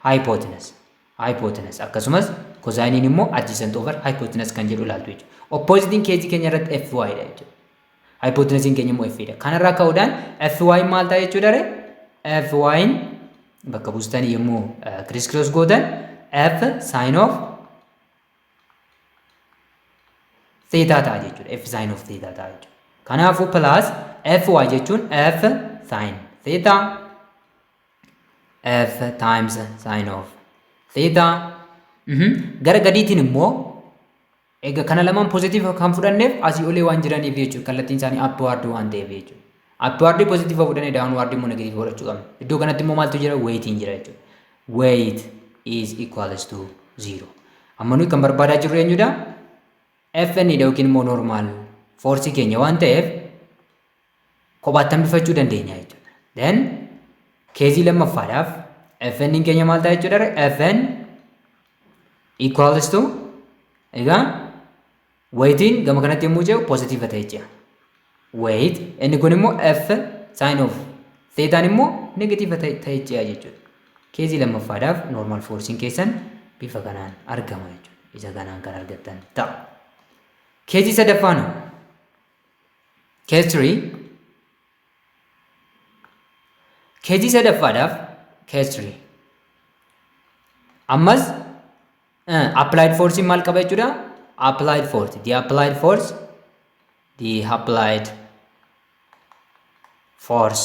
Speaker 1: hypotenuse. Hypotenuse akkasumas cosiniin immoo adjacent over hypotenuse kan jedhu ilaaltu jechuudha. Oppositiin caseii keenya irratti Fy dha jechuudha. Hypotenusiin keenya immoo F dha. Kanarraa ka'uudhaan Fy maal ta'a jechuudha ree? Fy bakka buustanii yommuu criss cross gootan F sin of theta ta'a jechuudha. F sin of theta ta'a jechuudha. Kanaafuu plus Fy jechuun F sin theta, F times sin of theta. Gara gadiitiin immoo egaa kana lamaan positive kan fudhanneef asii olee waan jiraniif jechuudha. Kallattiin isaanii upward waan ta'eef jechuudha. Upward positive fudhannee downward immoo negative fudhachuu qabna. Iddoo kanatti immoo maaltu jira? Weightiin jira jechuudha. Weight is equals to 0. Amma nuyi kan barbaadaa jirru eenyudha? Fn dha yookiin immoo normal force keenya waan ta'eef kophaatti hambifachuu dandeenya jechuudha. Then caseii lammaffaadhaaf Fn keenya maal ta'a jechuudha? Fn equals to, egaa weightiin gama kanatti yommuu ce'u positive ta'e ce'a. Weight inni kun immoo F sin of thetaan immoo negative ta'e ce'a jechuudha. Caseii lammaffaadhaaf normal forcein keessan bifa kanaan argama jechuudha. Isa kanaan kan argattan ta'a. Caseii sadaffaan, case 3, caseii sadaffaadhaaf, case 3 ammas applied force maal qaba jechuudha? Applied force, the applied force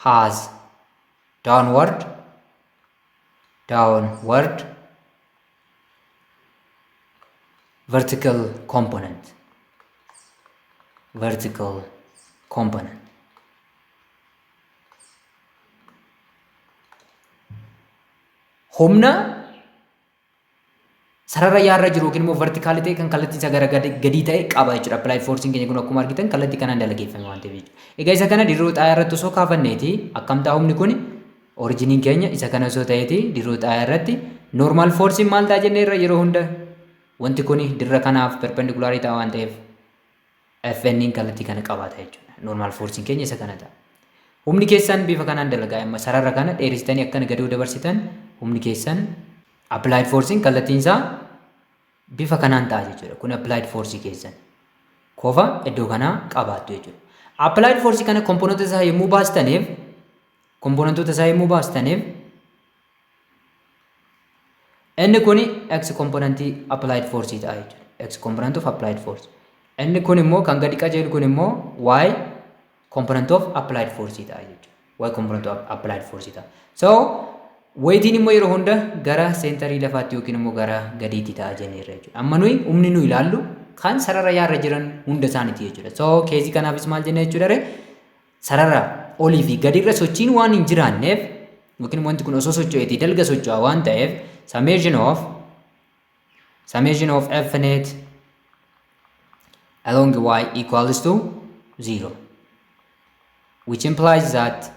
Speaker 1: has downward vertical component, vertical component. Humna sarara y irra jiru yookiin immoo verticalii ta'e kan kallattiin isaa gara gadii ta'e qaba jechuudha. Applied forcein keenya kun akkuma argitan kallattii kanaan dalageeffame waan ta'eef jechuudha. Egaa isa kana dirroo x irratti osoo kaafanneeti akkam ta'a humni kun? Originiin keenya isa kana osoo ta'eeti dirroo x irratti normal forcein maal ta'a jennee irra? Yeroo hunda wanti kun dirra kanaaf perpendicularii ta'a waan ta'eef FN kallattii kana qabaata jechuudha. Normal forcein keenya isa kana ta'a. Humni keessan bifa kanaan dalagaa. Amma sarara kana dheeristanii akkana gadi dabarsitan, humni keessan applied forcein kallattiin isaa bifa kanaan ta'a jechuudha. Kun applied force keessan. Kofa iddoo kanaa qabaattu jechuudha. Applied force kana componentoota isaa yommuu baastaniif inni kun x componentii applied force ta'a jechuudha. X component of applied force. Inni kun immoo kan gadi qajeelu kun immoo y component of applied force ta'a jechuudha. Y component of applied force ta'a. So weightiin immoo yeroo hunda gara centerii lafaatti yookiin immoo gara gadiitti ta'a jenneerra jechuudha. Amma nuyi humni nu ilaallu kan sarara y irra jiran hunda isaaniiti jechuudha. So caseii kanaafis maal jenna jechuudha ree? Sarara olii fi gadiirra sochiin waan hin jiraanneef yookiin wanti kun osoo socho'eetii dalga socho'a waan ta'eef summation of F net along y equals to 0, which implies that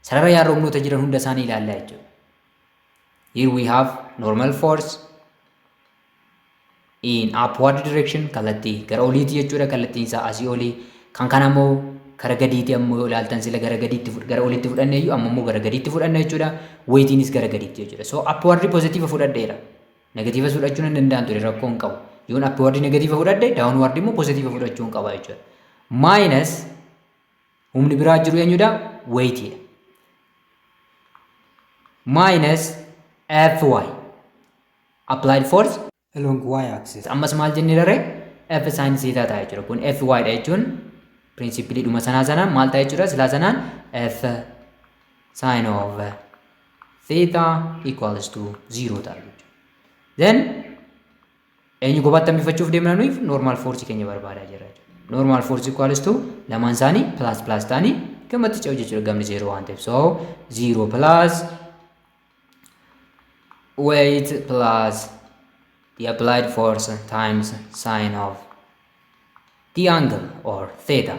Speaker 1: sarara y irra humnoota jiran hunda isaanii ilaallaa jechuudha. Here we have normal force in upward direction, kallattii gara oliiti jechuudha, kallattiin isaa asii olii. Kan kana immoo Kara gadiitti ammoo yoo ilaaltan, sila gara gadiitti, gara olitti fudhanne iyyuu, amma immoo gara gadiitti fudhanna jechuudha. Weightiinis gara gadiitti jechuudha. So upward positive fudhadheera. Negative fudhachuu hin danda'an ture, rakkoo hin qabu. Yoon upward negative fudhadhe, downward immoo positive fudhachuu hin qaba jechuudha. Minus humni biraa jiru eenyudha? Weightiidha. Minus Fy, applied force
Speaker 2: along y axis.
Speaker 1: Ammas maal jennee daree? F sin theta ta'a jechuudha. Kun Fy dha jechuun principle dhuma sanaa sanaan maal ta'a jechuudha? Silaa sanaan F sin of theta equals to 0 ta'a jechuudha. Then eenyu kophaatti hambifachuuf deemna nuyi? Normal force keenya barbaadaa jirra jechuudha. Normal force equals to lamaan isaanii plus plus ta'anii gamatti ce'u jechuudha, gamni 0 waan ta'eef. So 0 plus weight plus the applied force times sine of the angle or theta.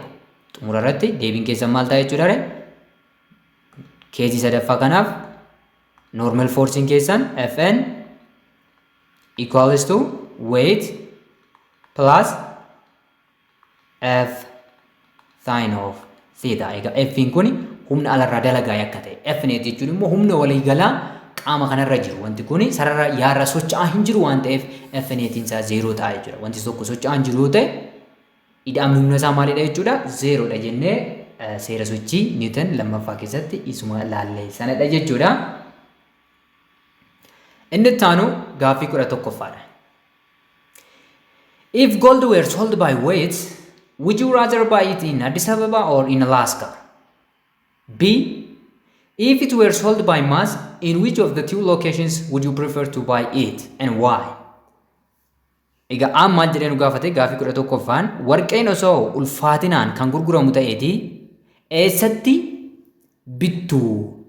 Speaker 1: Xumura irratti deebiin keessan maal ta'a jechuudha ree? Case sadaffaa kanaaf normal forcein keessan Fn equals to weight plus F sin of theta. Egaa F'n kun humna alarraa dalagaa akka ta'e. F net jechuun immoo humna waliigalaa qaama kanarra jiru. Wanti kun sarara yaarra socho'aa hin jiru waan ta'eef, F netiin isaa zeeroo ta'a jechuudha. Wanti tokko socho'aa hin jiru yoo ta'e, ida'amni humna isaa maalidha jechuudha? Zeeroodha jennee seera sochii Newton lammaffaa keessatti isuma laallee sanadha jechuudha. Inni itti aanu gaaffii 11ffaadha. If gold were sold by weight, would you rather buy it in Addis Ababa or in Alaska? B. If it were sold by mass, in which of the two locations would you prefer to buy it and why? Egaa aan maal jedhee nu gaafate gaaffii 11ffaan? Warqeen osoo ulfaatinaan kan gurguramu ta'eeti, eessatti bittu?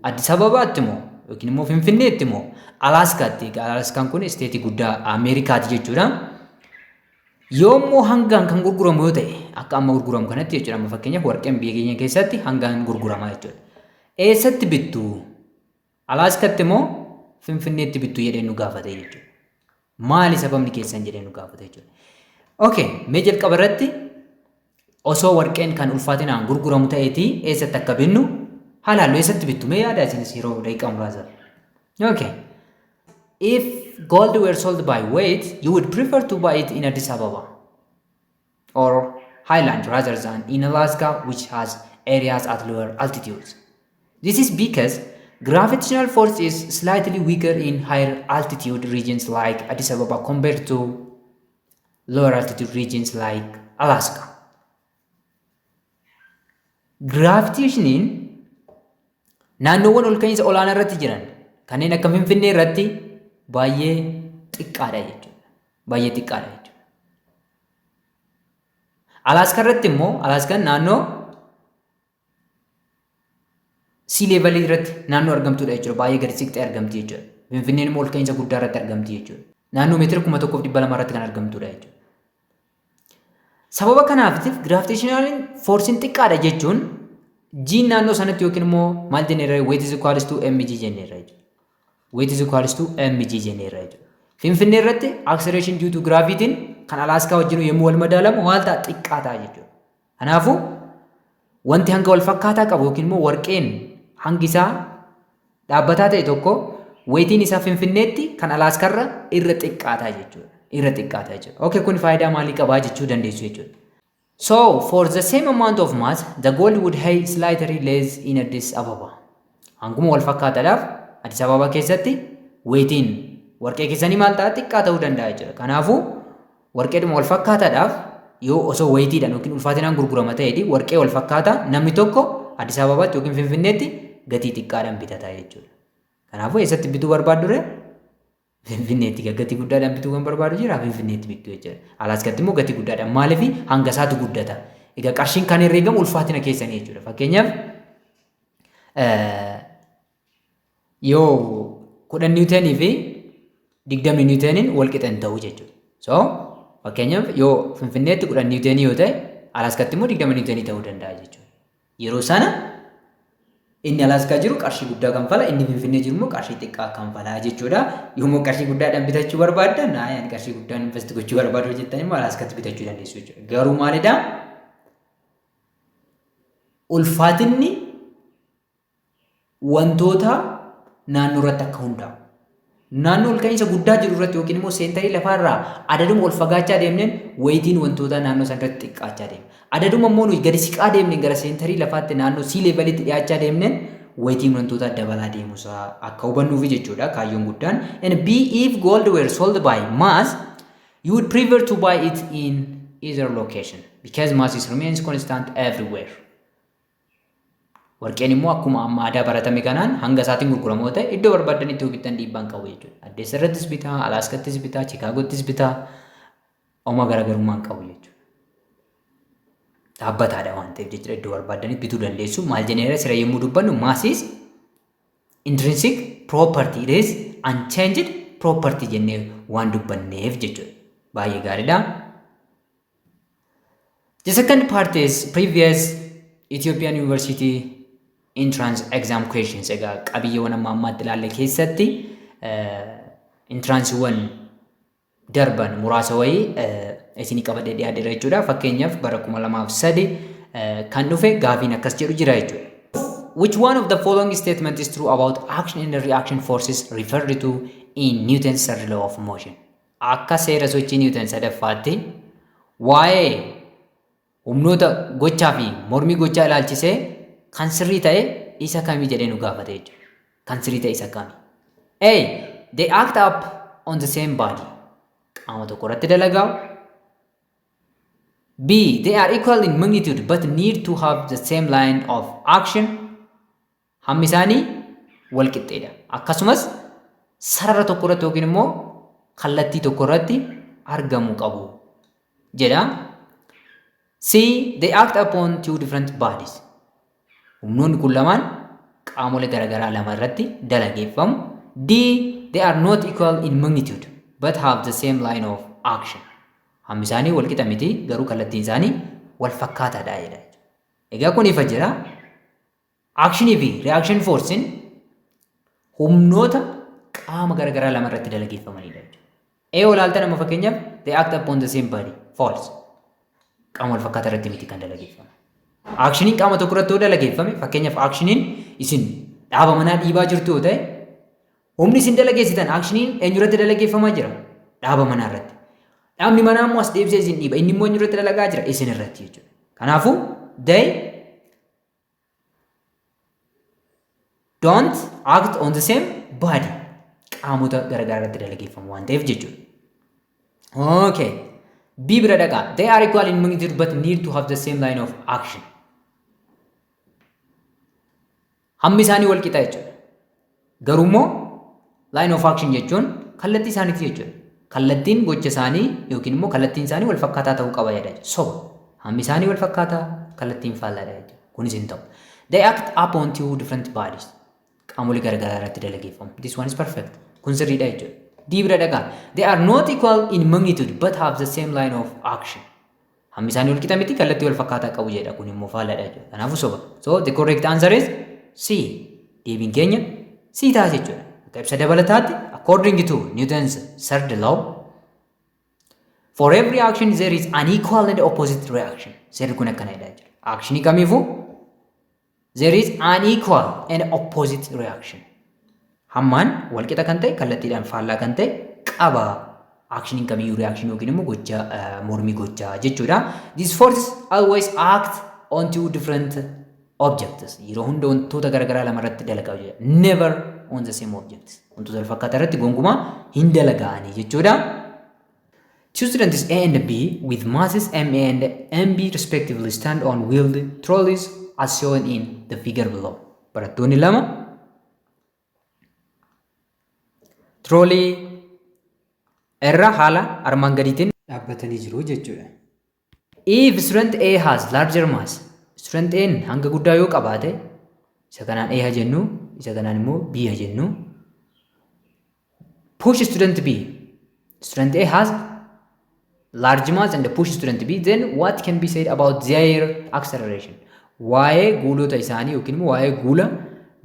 Speaker 1: Addis Ababaatti moo yookiin immoo Finfinneetti moo Alaaskaatti? Egaa Alaaskaan kun state guddaa Ameerikaati jechuudha. Yoommoo hangaan kan gurguramu yoo ta'e, akka amma gurguramu kanatti jechuudha. Amma fakkeenyaaf warqeen biyya keenya keessatti hangaan gurguramaa jechuudha. Eessatti bittu? Alaaskaatti moo Finfinneetti bittu jedhee nu gaafate jechuudha. Maali sababni keessan jedhee nu gaafate jechuudha. Okay, mee jalqaba irratti osoo warqeen kan ulfaatinaan gurguramu ta'eetii eessatti akka binnu haalaallu. Eessatti bittu? Mee yaada isinis yeroo daqiiqaa muraasa. Okay. If gold were sold by weight, you would prefer to buy it in Addis Ababa or highland rather than in Alaska, which has areas at lower altitudes. This is because gravitational force is slightly weaker in higher altitude regions like Addis Ababa compared to lower altitude regions like Alaska. Gravitationiin naannoowwan ol ka'iinsa olaanaa irratti jiran kanneen akka Finfinnee irratti baay'ee xiqqaadha jechuudha. Baay'ee xiqqaadha jechuudha. Alaaskaa irratti immoo, Alaaskaan naannoo sea level irratti naannoo argamtudha jechuudha. Baay'ee gadi siqxee argamti jechuudha. Finfinneen immoo ol ka'iinsa guddaa irratti argamti jechuudha. Naannoo meetira 1200 irratti kan argamtudha jechuudha. Sababa kanaafitiif gravitational forceiin xiqqaadha jechuun G'n naannoo sanatti yookiin immoo maal jenneerra? Weight is equals to mg jenneerra jechuudha. Weight is equals to mg jenneerra jechuudha. Finfinnee irratti acceleration due to gravity kan Alaaskaa wajjin yommuu wal madaalamu maal ta'a? Xiqqaa ta'a jechuudha. Kanaafuu wanti hanga wal fakkaataa qabu yookiin immoo warqeen hangi isaa dhaabbataa ta'e tokko, weightiin isaa Finfinneetti kan Alaaskarra irra xiqqaataa jechuudha. Irra xiqqaataa jechuudha. Okay, kun faayidaa maalii qabaa jechuu dandeessu jechuudha. So, for the same amount of mass, the gold would weigh slightly less in Addis Ababa. Hanguma wal fakkaataadhaaf Addis Ababa keessatti weightiin warqee keessanii maal ta'a? Xiqqaa ta'uu danda'a jechuudha. Kanaafuu warqeedhuma wal fakkaataadhaaf yoo osoo weightiidhaan yookiin ulfaatinaan gurgurama ta'eeti, warqee wal fakkaataa namni tokko Addis Ababaatti yookiin Finfinneetti gatii xiqqaadhaan bitata jechuudha. Kanaafuu eessatti bituu barbaaddu ree? Finfinneetti. Gatii guddaadhaan bituu kan barbaadu jira, Finfinneetti bituu jechuudha. Alaaskaatti immoo gatii guddaadhaan. Maaliif? Hanga isaatu guddata. Egaa qarshiin kan herreegamu ulfaatina keessanii jechuudha. Fakkeenyaaf yoo 10 newtonii fi 20 newtoniin wal qixa hin ta'u jechuudha. So fakkeenyaaf yoo Finfinneetti 10 newtonii yoo ta'e, Alaaskaatti immoo 20 newtonii ta'uu danda'a jechuudha. Yeroo sana inni Alaaskaa jiru qarshii guddaa kanfala, inni Finfinnee jiru immoo qarshii xiqqaa kanfalaa jechuudha. Yommuu qarshii guddaadhaan bitachuu barbaaddan, ani qarshii guddaan invest gochuu barbaadu jettan immoo, Alaaskaatti bitachuu dandeessu jechuudha. Garuu maalidhaa? Ulfaatinni wantoota naannoo irratti akka hundaa'u. Naannoo ol ka'iinsa guddaa jiru irratti yookiin immoo seentarii lafaarraa adaduma ol fagaachaa deemneen wayitiin wantootaa naannoo sana irratti xiqqaachaa deema. Adaduma immoo nuyi gadi siqaa deemneen gara seentarii lafaatti naannoo sea levelitti dhiyaachaa deemneen wayitiin wantootaa dabalaa deemuusaa akka hubannuufi jechuudha kaayyoon guddaan. And B, if gold were sold by mass, you would prefer to buy it in either location because mass is remains constant everywhere. Warqeen immoo akkuma amma aadaa baratame kanaan hanga isaatiin gurguramu yoo ta'e iddoo barbaaddanitti yoo bittan dhiibbaan qabu jechuudha. Addeessa irrattis bitaa, Alaaskattis bitaa, Chikaagottis bitaa, homaa garaagarummaa hin qabu jechuudha. Dhaabbataadha waan ta'eef jechuudha, iddoo barbaaddanitti bituu dandeessu. Maal jenneera sira yommuu dubbannu? Mass is intrinsic property, it is unchanged property jennee waan dubbanneef jechuudha. Baay'ee gaariidha. The second part is previous Ethiopian University entrance exam questions. Egaa qabiyyeewwan amma ammaatti ilaalle keessatti entrancewwan darban muraasa wayii isinii qabadhee dhiyaadheera jechuudha. Fakkeenyaaf bara 2003 kan dhufe gaafiin akkas jedhu jira jechuudha. Which one of the following statement is true about action and reaction forces referred to in Newton's third law of motion? Akka seera sochii Newton sadaffaatti waa'ee humnoota gochaa fi mormii gochaa ilaalchisee kan sirrii ta'e isa kamii jedhee nu gaafate jechuudha. Kan sirrii ta'e isa kamii? A. They act up on the same body. Qaama tokko irratti dalagaa. B. They are equal in magnitude but need to have the same line of action. Hammi isaanii wal qixxeedha. Akkasumas sarara tokko irratti yookiin immoo kallattii tokko irratti argamuu qabu jedha. C. They act upon two different bodies. Humnoonni kun lamaan qaamolee garaagaraa lama irratti dalageeffamu. D. They are not equal in magnitude but have the same line of action. Hammi isaanii wal qixa miti, garuu kallattiin isaanii wal fakkaataadha jedha. Egaa kun ifa jira. Actionii fi reaction forcein humnoota qaama garaagaraa lama irratti dalageeffamanidha jechuudha. A olaaltan amma fakkeenyaaf, they act upon the same body. False. Qaama wal fakkaataa irratti miti kan dalageeffamu. Actioniin qaama tokko irratti yoo dalageeffame, fakkeenyaaf actioniin isin dhaaba manaa dhiibaa jirtu yoo ta'e, humni isin dalageessitan, actioniin eenyurratti dalageeffamaa jira? Dhaaba manaa irratti. Dhaabni manaa immoo as deebisee isin dhiiba. Inni immoo eenyurratti dalagaa jira? Isin irratti jechuudha. Kanaafuu they don't act on the same body. Qaamota garaagaraa irratti dalageeffamu waan ta'eef jechuudha. Okay. B bira dhaqaa. They are equal in magnitude but need to have the same line of action. Hammi isaanii wal qixa jechuudha. Garuu immoo line of action jechuun kallattii isaaniiti jechuudha. Kallattiin gocha isaanii yookiin immoo kallattiin isaanii wal fakkaataa ta'uu qaba jedha. Soba. Hammi isaanii wal fakkaataa, kallattiin faallaadha jechuudha. Kunis hin ta'u. They act upon two different bodies. Qaamolee garaagaraa irratti dalageeffamu. This one is perfect. Kun sirriidha jechuudha. D bira dhaqaa. They are not equal in magnitude but have the same line of action. Hammi isaanii wal qixa miti, kallattii wal fakkaataa qabu jedha. Kun immoo faallaadha jechuudha. Kanaafuu soba. So the correct answer is C. Deebiin keenya C ta'a jechuudha. Akka ibsa dabalataatti, according to Newton's third law, for every action there is an equal and opposite reaction. Seerri kun akkana jedha jechuudha. Actionii kamiifuu there is an equal and opposite reaction. Hammaan walqixa kan ta'e, kallattiidhaan faallaa kan ta'e qaba. Actioniin kamiyyuu reaction yookiin immoo gocha mormii gochaa jechuudha. These forces always act on two different objects. Yeroo hunda wantoota garaagaraa lama irratti dalagaa jechuudha. Never on the same objects. Wantoota wal fakkaataa irratti gonkumaa hin dalaga'anii jechuudha. Two students A and B with masses MA and MB respectively stand on wheeled trolleys as shown in the figure below. Barattoonni lama troolii irra haala armaan gadiitiin dhaabbatanii jiru jechuudha. If student A has larger mass, student A hanga guddaa yoo qabaate, isa kanaan A haa jennu, isa kanaan immoo B haa jennu. Push student B. Student A has large mass and push student B, then what can be said about their acceleration? Waa'ee guulota isaanii yookiin immoo waa'ee guula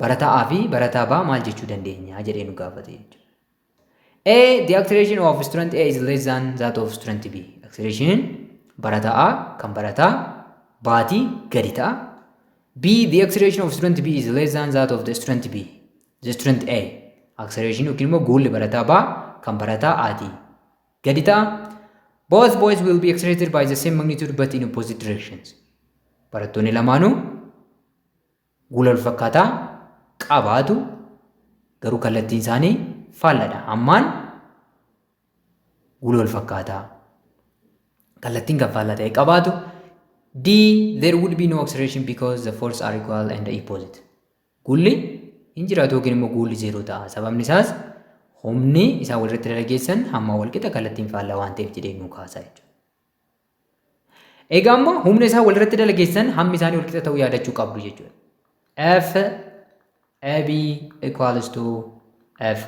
Speaker 1: barataa A fi barataa B maal jechuu dandeenya jedhee nu gaafate jechuudha. A. The acceleration of student A is less than that of student B. Acceleration barataa A kan barataa B'tii gadi ta'a. B. The acceleration of student B is less than that of the student B. The student A. Acceleration yookiin immoo guulli barataa B kan barataa A'ti gadi ta'a. Both boys will be accelerated by the same magnitude but in opposite directions. Barattoonni lamaanuu guula wal fakkaataa qabaatu, garuu kallattiin isaanii faalladha. Hammaan guula wal fakkaataa kallattiin kan faallaa ta'e qabaatu. D. There would be no acceleration because the force are equal and opposite. Guulli hin jiraatu yookiin immoo guulli zeeroo ta'a. Sababni isaas humni isaan walirratti dalageessan hamma walqixa, kallattiin faallaa waan ta'eef jedhee nuu kaasa jechuudha. Egaa amma humna isaan walirratti dalageessan hammi isaanii walqixa ta'uu yaadachuu qabdu jechuudha. F AB equals to F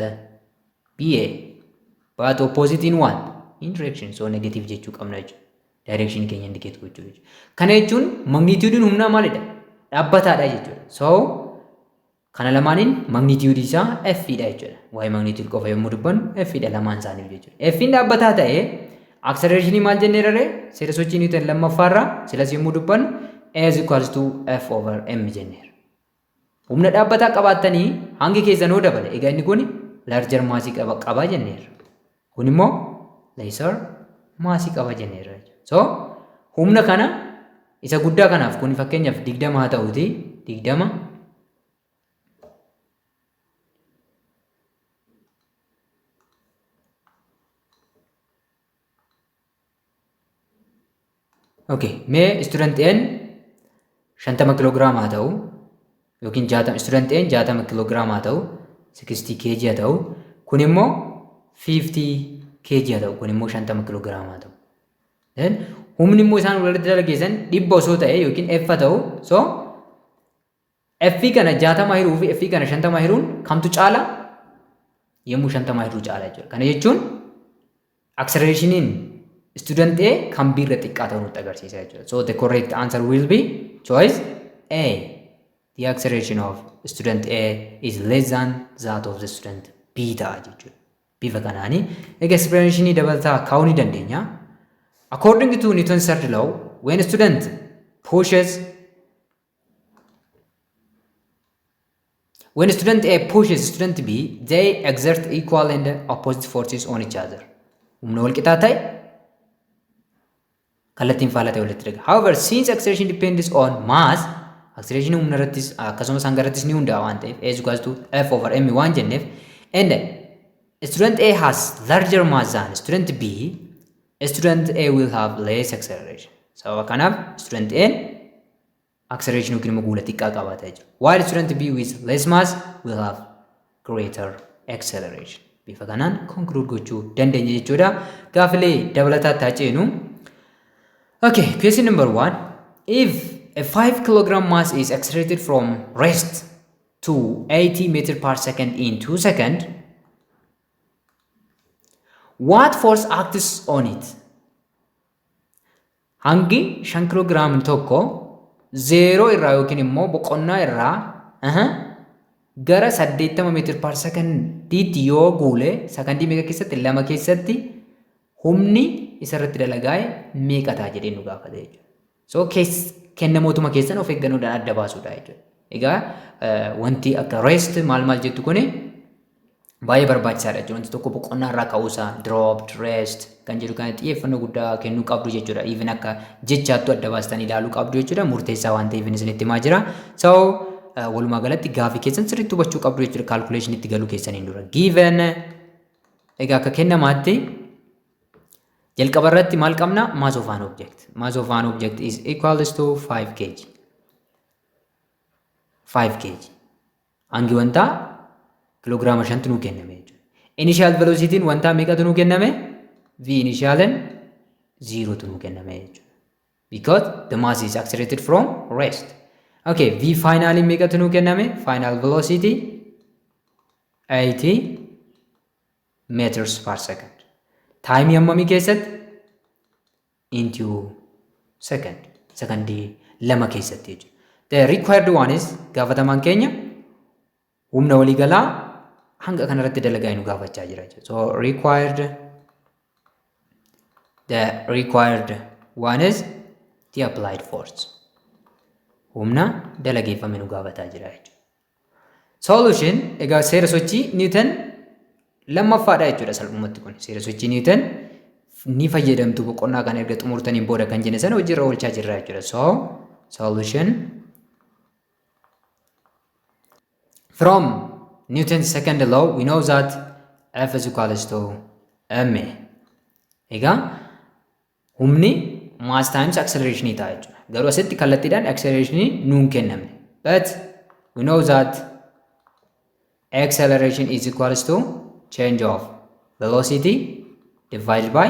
Speaker 1: BA, but opposite in what? In direction. So negative jechuu qabna jechuudha. Direction keenya indicate gochuu jechuudha. Kana jechuun magnituudiin humnaa maalidha? Dhaabbataadha jechuudha. So kana lamaaniin magnitude isaa F dha jechuudha. Waa'ee magnitude qofa yommuu dubbannu F dha lamaan isaanii jechuudha. F dhaabbataa ta'ee acceleration maal jennee raree seera sochii Newton lammaffaarraa silas yommuu dubbannu A is equals to F over M jenneera. Humna dhaabbataa qabaattanii hangi keessan hoo dabale, egaa inni kun larger maasii qaba jenneera. Kun immoo lesser maasii qaba jenneera. So humna kana isa guddaa kanaaf kun fakkeenyaaf 20 haa ta'uti, 20 Okay, mee student N 50 kiloogiraama haa ta'u yookiin 60, student N 60 kiloogiraama haa ta'u, 60 kg haa ta'u, kun immoo 50 kg haa ta'u, kun immoo 50 kiloogiraama haa ta'u. Then humni immoo isaan walitti dalageessan 100 osoo ta'e yookiin F haa ta'u, so F kana 60 hiruu fi F kana 50 hiruun kamtu caala? Yommuu 50 hiruu caala jechuudha. Kana jechuun accelerationiin student A kan B irra xiqqaa ta'uu nutti agarsiisa jechuudha. So the correct answer will be choice A. The acceleration of student A is less than that of the student B ta'a jechuudha. Bifa kanaani egaa explanationii dabalataa kaa'uu ni dandeenya. According to Newton's third law, when a student pushes When student A pushes student B, they exert equal and opposite forces on each other. Humna wal qixaa ta'e kallattiin faallaa ta'e walitti dhaga. However, since acceleration depends on mass, acceleration humna irrattis akkasumas hanga irrattis ni hundaa'a waan ta'eef, A is equals to F over M waan jenneef, and student A has larger mass than student B, student A will have less acceleration. Sababa kanaaf student A acceleration yookiin immoo guula xiqqaa qabaata jechuudha. While student B with less mass will have greater acceleration. Bifa kanaan conclude gochuu dandeenya jechuudha. Gaafilee dabalataatti haa ceenu. Okay, question number 1. If a 5 kilogram mass is accelerated from rest to 80 meter per second in 2 seconds, what force acts on it? Hangi 5 kiloogiraamni tokko zeeroo irraa yookiin immoo boqonnaa irraa gara 80 meetir par sekondiitti yoo guule, sakandii meeqa keessatti, 2 keessatti, humni isarratti dalagaa'e meeqa ta'a jedhee nu gaafate jechuudha. So kennamootuma keessan of eeggannoodhaan adda baasuudha jechuudha. Egaa wanti akka rest maal maal jettu kuni baay'ee barbaachisaadha jechuudha. Wanti tokko boqonnaa irraa ka'uusaa, dropped, rest kan jedhu kana xiyyeeffannoo guddaa kennuu qabdu jechuudha. Even akka jechaattu adda baastanii ilaaluu qabdu jechuudha. Murteessaa waan ta'eef isinitti himaa jira. So walumaa galatti gaafii keessan sirriitti hubachuu qabdu jechuudha. Calculation itti galuu keessaniin dura. Given, egaa akka kennamaatti jalqaba irratti maal qabna? Mass of an object. Mass of an object is equals to 5 kg. 5 kg. Hangi wantaa kiloogiraama 5tu nuu kenname jechuudha. Initial velocity'n wantaa meeqatu nuu kenname? V initial'n 0tu nuu kenname jechuudha. Because the mass is accelerated from rest. Okay, V final meeqatu nuu kenname? Final velocity 80 meters per second. Time hammamii keessatti? In 2 second. Sekondii 2 keessatti jechuudha. The required one is, gaafatamaan keenya humna waliigalaa hanga kanarratti dalagaa nu gaafachaa jira jechuudha. So the required one is the applied force. Humna dalageeffame nu gaafataa jira jechuudha. Solution, egaa seera sochii Newton lammaffaadha jechuudha salphumatti kun. Seera sochii Newton ni fayyadamtu boqonnaa kana erga xumurtaniin booda kan jenne sana hojiirra oolchaa jirra jechuudha. So solution, from Newton's second law we know that F is equals to ma. Egaa humni mass times acceleration ta'a jechuudha. Garuu asitti kallattiidhaan acceleration nuun kennamne. But we know that acceleration is equals to change of velocity divided by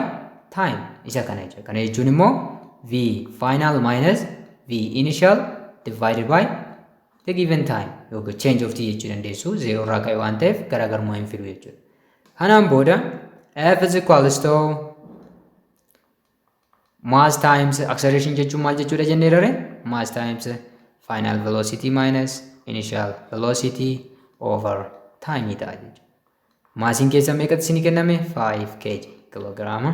Speaker 1: time, isa kana jechuudha. Kana jechuun immoo V final minus V initial divided by the given time yookiin change of t jechuu dandeessu. Zeeroo irraa ka'e waan ta'eef garaagarummaa hin fidu jechuudha. Kanaan booda F is equals to mass times acceleration jechuun maal jechuudha jennee rare? Mass times final velocity minus initial velocity over time ta'a jechuudha. Maasiin keessa meeqatti isinii kenname? 5 kg, kiloogiraama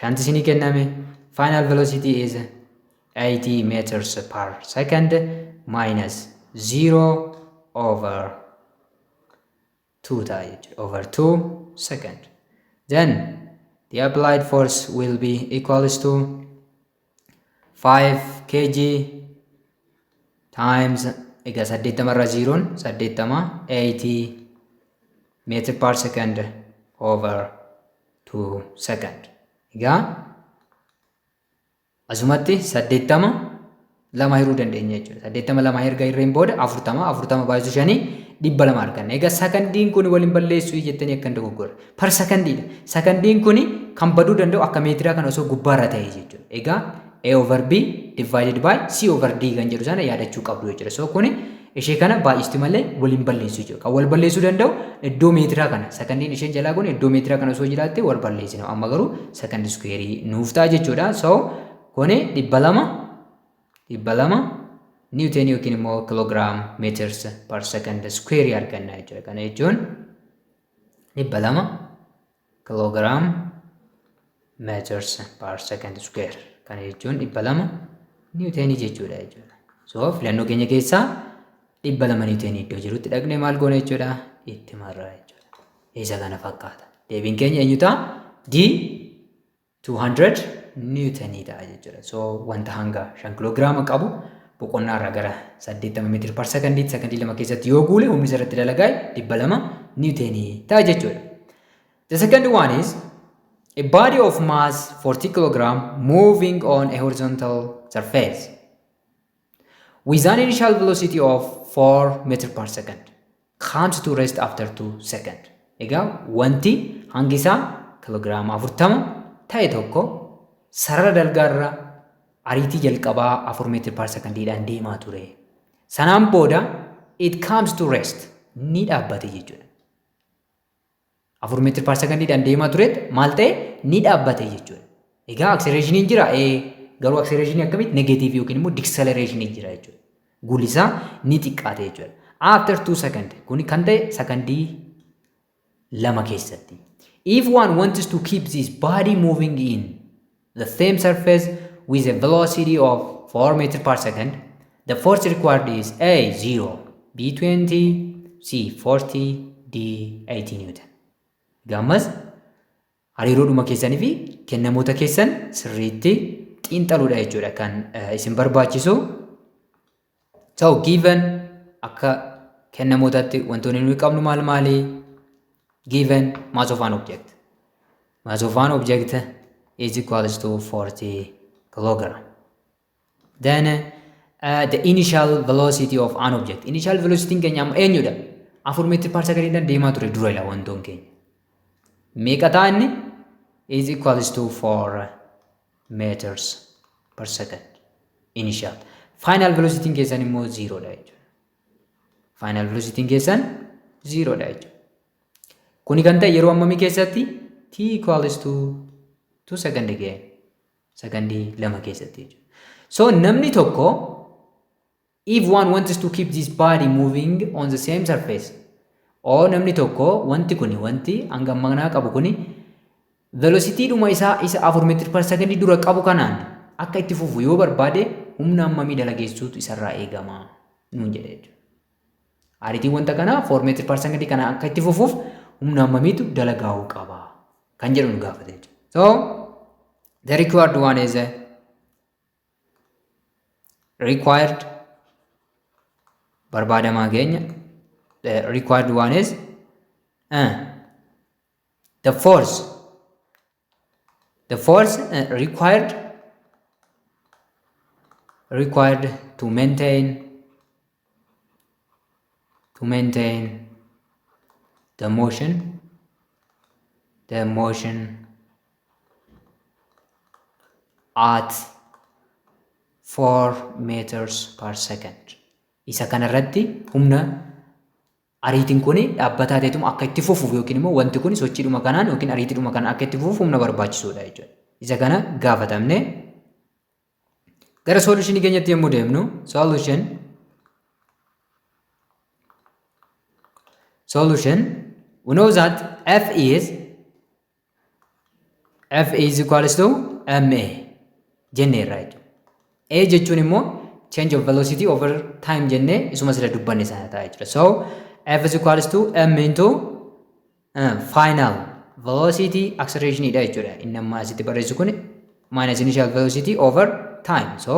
Speaker 1: shanti isinii kenname. Final velocity is 80 meters per second minus 0 over 2 ta'a jechuudha. Over 2 second. Then the applied force will be equals to 5 kg times, egaa 80 irra 0 80, 80 meter per second over 2 second. Egaa asumatti 80 lama hiruu dandeenya jechuudha. 80 lama erga hirreen booda 40, 40 baay'isu shanii 200 arganna. Egaa sakandiin kun waliin balleessuu jettanii akka hin dogoggorre. Per sakandiidha. Sakandiin kun kan baduu danda'u akka meetiraa kan osoo gubbaarra ta'e jechuudha. Egaa A over B divided by C over D kan jedhu sana yaadachuu qabdu jechuudha. So kuni ishee kana baay'isti malee waliin balleessuu jechuudha. Kan wal balleessuu danda'u iddoo meetiraa kana, sakandiin isheen jalaa kun iddoo meetiraa kana osoo jiraatte wal balleessina. Amma garuu second square nuuf ta'a jechuudha. So kuni 200, 200 newton yookiin immoo kilogram meters per second square arganna jechuudha. Kana jechuun 200 kilogram meters per second square. Kana jechuun 200 niwuteenii jechuudha. So filannoo keenya keessaa 200 niwuteenii iddoo jirutti dhaqnee maal goona jechuudha? Itti marraa jechuudha. Isa kana fakkaata. Deebiin keenya eenyu ta'a? D, 200 niwuteenii ta'a jechuudha. So wanta hanga 5 kiloogiraama qabu boqonnaa irraa gara 80 meetira per sekondiitti sekondii 2 keessatti yoo guule, humni irratti dalagaa 200 niwuteenii ta'a jechuudha. The second one is a body of mass 40 kg moving on a horizontal surface with an initial velocity of 4 meter per second comes to rest after 2 seconds. Egaa wanti hangi isaa kiloogiraama 40 ta'e tokko sarara dalgaarra ariitii jalqabaa 4 meter per secondiidhaan deemaa ture. Sanaan booda it comes to rest, ni dhaabbate jechuudha. 4 meter per secondiidhaan deemaa turetti maal ta'e? Ni dhaabbate jechuudha. Egaa accelerationiin jira, ee, garuu acceleration akkamitti? Negative yookiin immoo deceleration jira jechuudha. Guulli isaa ni xiqqaate jechuudha. After 2 second, kuni kan ta'e sakandii 2 keessatti. If one wants to keep this body moving in the same surface with a velocity of 4 meter per second, the force required is A 0, B 20, C 40, D 80 Newton. Gammas hariiroodhuma keessanii fi kennamoota keessan sirriitti xiinxaluudha jechuudha kan isin barbaachisu. So given, akka kennamootatti wantoonni nuyi qabnu maal maali? Given, mass of an object. Mass of an object is equals to 40 kilogram. Then the initial velocity of an object. Initial velocity keenya amma eenyudha? 4 meetira per secondiidhaan deemaa ture dura ila wantoon keenya. Meeqa ta'a inni? Is equals to 4 meters per second. Initial. Final velocity keessan immoo 0 dha jechuudha. Final velocity keessan 0 dha jechuudha. Kuni kan ta'e yeroo hammamii keessatti? T equals to 2 second again. Sakandii 2 keessatti jechuudha. So namni tokko, if one wants to keep this body moving on the same surface, or namni tokko wanti kuni, wanti hanga manaa qabu kuni, velocity dhuma isaa isa 4 meetira per second dura qabu kanaan akka itti fufu yoo barbaade, humna hammamii dalageessuutu isarraa eegama nuun jedhe jechuudha. Ariitiin wanta kanaa 4 meter per second kana akka itti fufuuf humna hammamiitu dalagaa'uu qaba kan jedhu nu gaafate jechuudha. So the required one is required, barbaadamaa keenya, the required one is the force required to maintain the motion at 4 meters per second. Isa kanarratti humna ariitiin kun dhaabbataa ta'etuma akka itti fufuuf yookiin immoo wanti kun sochiidhuma kanaan yookiin ariitiidhuma kanaan akka itti fufuuf humna barbaachisuudha jechuudha. Isa kana gaafatamne. Gara solutionii keenyatti yommuu deemnu, solution, we know that F is equals to ma jenneerra jechuudha. A jechuun immoo change of velocity over time jennee isuma sila dubbanne sana ta'a jechuudha. So F is equals to m into final velocity acceleration dha jechuudha. Inni amma asitti barreessu kun minus initial velocity over time. So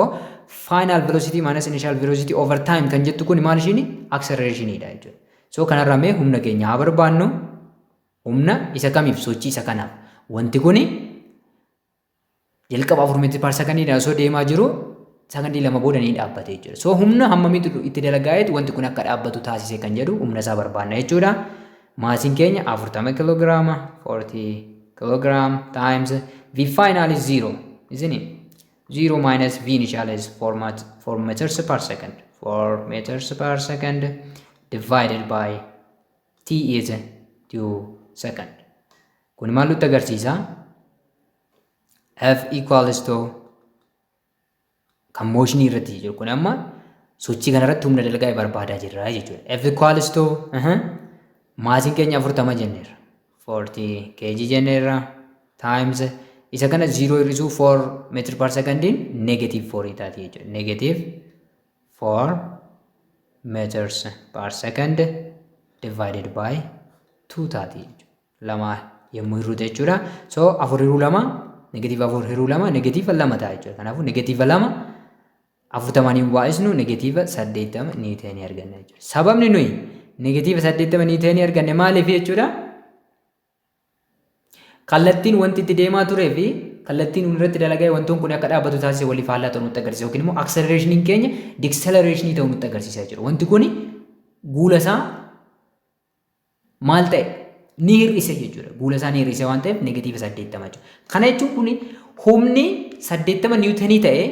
Speaker 1: final velocity minus initial velocity over time kan jettu kun maal ishiini? Acceleration dha jechuudha. So kanarraa mee humna keenya haa barbaannu. Humna isa kamiif? Sochii isa kanaaf. Wanti kuni jalqaba 4 meetira per secondiidhaan osoo deemaa jiru sakandii 2 booda ni dhaabbate jechuudha. So humna hammamiitu itti dalagaa'eetu wanti kun akka dhaabbatu taasise kan jedhu humna isaa barbaanna jechuudha. Maasiin keenya 40 kiloogiraama, 40 kilogram times V final is 0, isn't it? 0 minus V initial is 4 meters per second. 4 meters per second divided by T is 2 second. Kun maal nutti agarsiisa? F equals to kan motionii irratti jiru kun amma sochii kanarratti humna dalagaa barbaadaa jirra jechuudha. F equals to maasiin keenya 40 jenneerra. 40 kg jenneerra times isa kana 0 hir'isuu 4 meter per secondiin negative 4 taati jechuudha. Negative 4 meters per second divided by 2 taati jechuudha. Lama yommuu hir'uute jechuudha. So afur hiruu lama, negative afur hiruu lama negative lama ta'a jechuudha. Kanaafuu negative lama 40n hin baay'isnu, negative 80 niwuteenii arganna jechuudha. Sababni nuyi negative 80 niwuteenii arganne maaliif jechuudha? Kallattiin wanti itti deemaa turee fi kallattiin irratti dalagaa wantoon kun akka dhaabbatu taasise waliif faallaa ta'uu nutti agarsiisa yookiin immoo accelerationiin keenya decelerationii ta'uu nutti agarsiisa jechuudha. Wanti kun guula isaa maal ta'e? Ni hir'ise jechuudha. Guula isaa ni hir'ise waan ta'eef negative 80 jechuudha. Kana jechuun kun humni 80 niwutenii ta'e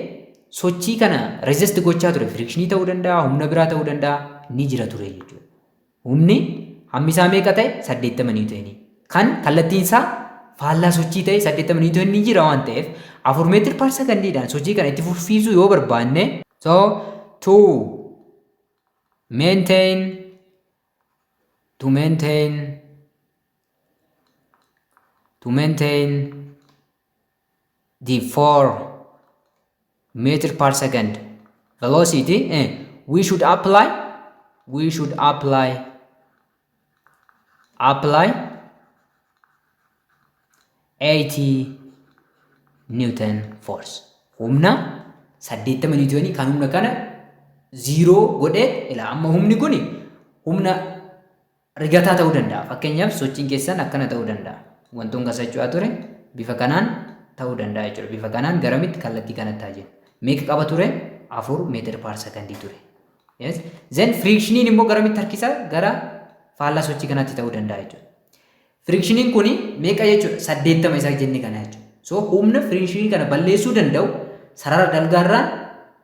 Speaker 1: sochii kana resist gochaa ture, frictionii ta'uu danda'a, humna biraa ta'uu danda'a, ni jira ture jechuudha. Humni hammi isaa meeqa ta'e? 80 niwutenii. Kan kallattiin isaa faallaa sochii ta'e 80 niwutenii ni jira waan ta'eef 4 meter per secondiidhaan sochii kana itti fufsiisuu yoo barbaanne, so to maintain the 4 meter per second velocity, we should apply 80 newton force, humna 80 newtonii kan humna kana zero godhee. Ila amma humni kun humna rigataa ta'uu danda'a. Fakkeenyaaf, sochiin keessan akkana ta'uu danda'a. Wantoon kan socho'aa ture bifa kanaan ta'uu danda'a jechuudha. Bifa kanaan garamitti? Kallattii kanatti haa jennu. Meeqa qaba ture? 4 meter per secondii ture. Yes. Then frictioniin immoo garamitti harkisa? Gara faallaa sochii kanaatti ta'uu danda'a jechuudha. Frictioniin kuni meeqa jechuudha? 80 isaa jenne kana jechuudha. So humna frictionii kana balleessuu danda'u sarara dalgaarraan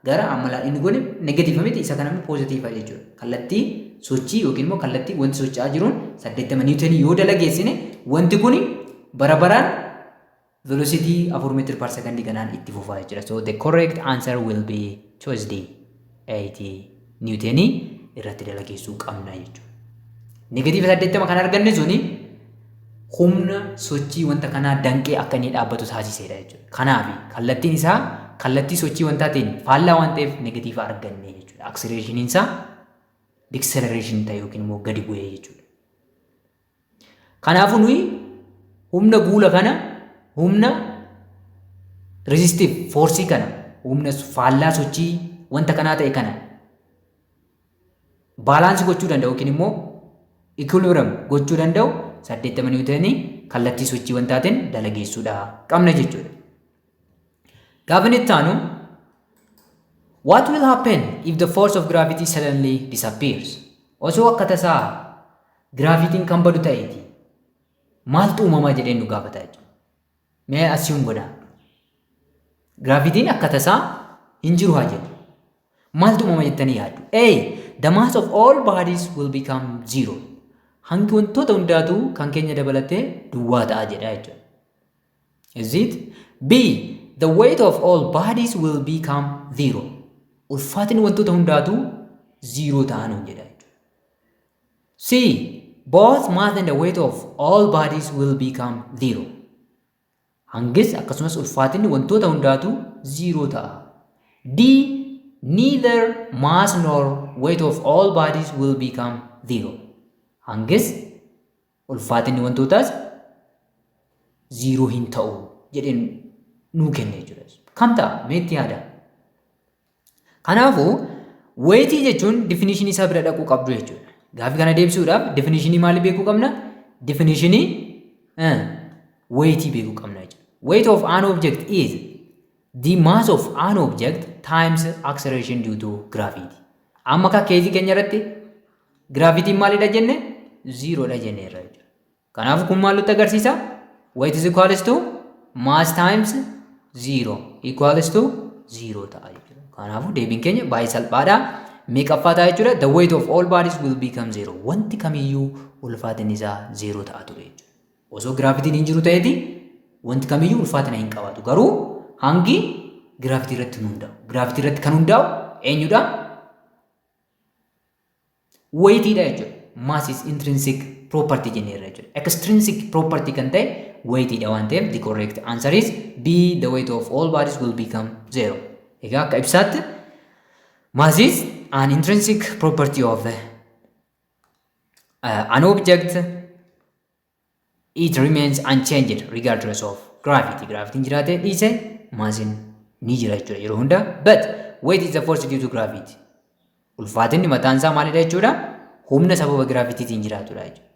Speaker 1: gara amma inni kun negative miti, isa kana immoo positive jechuudha. Kallattii sochii yookiin immoo kallattii wanti socho'aa jiruun 80 niwutenii yoo dalageessine wanti kuni bara baraan velocity 4 meter per second kanaan itti fufaa jechuudha. So the correct answer will be choice D, 80 niwutenii irratti dalageessuu qabna jechuudha. Negative 80 kan arganne suni humna sochii wanta kanaa danqee akka inni dhaabbatu taasisedha jechuudha. Kanaaf kallattiin isaa Kallattii sochii wantaatiin faallaa waan ta'eef negatiiva arganne jechuudha. Accelerationiin isaa deceleration ta'e yookiin immoo gadi bu'ee jechuudha. Kanaafuu nuyi humna guula kana, humna resistive force kana, humna faallaa sochii wanta kanaa ta'e kana balance gochuu danda'u yookiin immoo equilibrium gochuu danda'u 80 niwutenii kallattii sochii wantaatiin dalageessuudha qabna jechuudha. Gaafa inni itti aanu, "What will happen if the force of gravity suddenly disappears?" Osoo akka tasaa giraavitiin kan badu ta'eeti maaltu uumamaa jedheen nu gaafata jechuudha. Mee assume godhaa. Giraavitiin akka tasaa hin jiru haa jedhu. Maaltu uumama jettanii yaaddu? A. The mass of all bodies will become zero. Hangi wantoota hundaatu kan keenya dabalatee duwwaa ta'a jedha jechuudha. Is it? B. The weight of all bodies will become zero. Ulfaatinni wantoota hundaatu zero ta'an jedha jechuudha. C. Both mass and the weight of all bodies will become zero. Hangis akkasumas ulfaatinni wantoota hundaatu zero ta'a. D. Neither mass nor weight of all bodies will become zero. Hangis ulfaatinni wantootaas zero hin ta'u jedheen nuu kenne jechuudha. Kam ta'a? Meetti yaada? Kanaafuu weightii jechuun definitionii isaa bira dhaquu qabdu jechuudha. Gaaffii kana deebisuudhaaf definitionii maalii beekuu qabna? Definitionii weightii beekuu qabna jechuudha. Weight of an object is the mass of an object times acceleration due to gravity. Amma akka caseii keenya irratti giraavitiin maalidha jenne? Zerodha jenne irra jechuudha. Kanaafuu kun maal nutti agarsiisa? Weight is equals to mass times zero equals to zero ta'a jechuudha. Kanaafuu deebiin keenya baay'ee salphaadha. Meeqaffaa ta'a jechuudha? The weight of all bodies will become zero. Wanti kamiyyuu ulfaatinni isaa zero ta'a ture jechuudha. Osoo giraavitiin hin jiru ta'eeti wanti kamiyyuu ulfaatina hin qabaatu. Garuu hangi giraavitii irratti hin hundaa'u. Giraavitii irratti kan hundaa'u eenyudha? Weightiidha jechuudha. Mass is intrinsic property jenneerra jechuudha. Extrinsic property kan ta'e weightiidha waan ta'eef, the correct answer is B. The weight of all bodies will become zero. Egaa akka ibsaatti, mass is an intrinsic property of an object. It remains unchanged regardless of gravity. Gravitiin jiraate dhiise maasiin ni jira jechuudha yeroo hunda. But weight is the force due to gravity. Ulfaatinni mataan isaa maalidha jechuudha? Humna sababa giraavitiitiin jiraatudha jechuudha.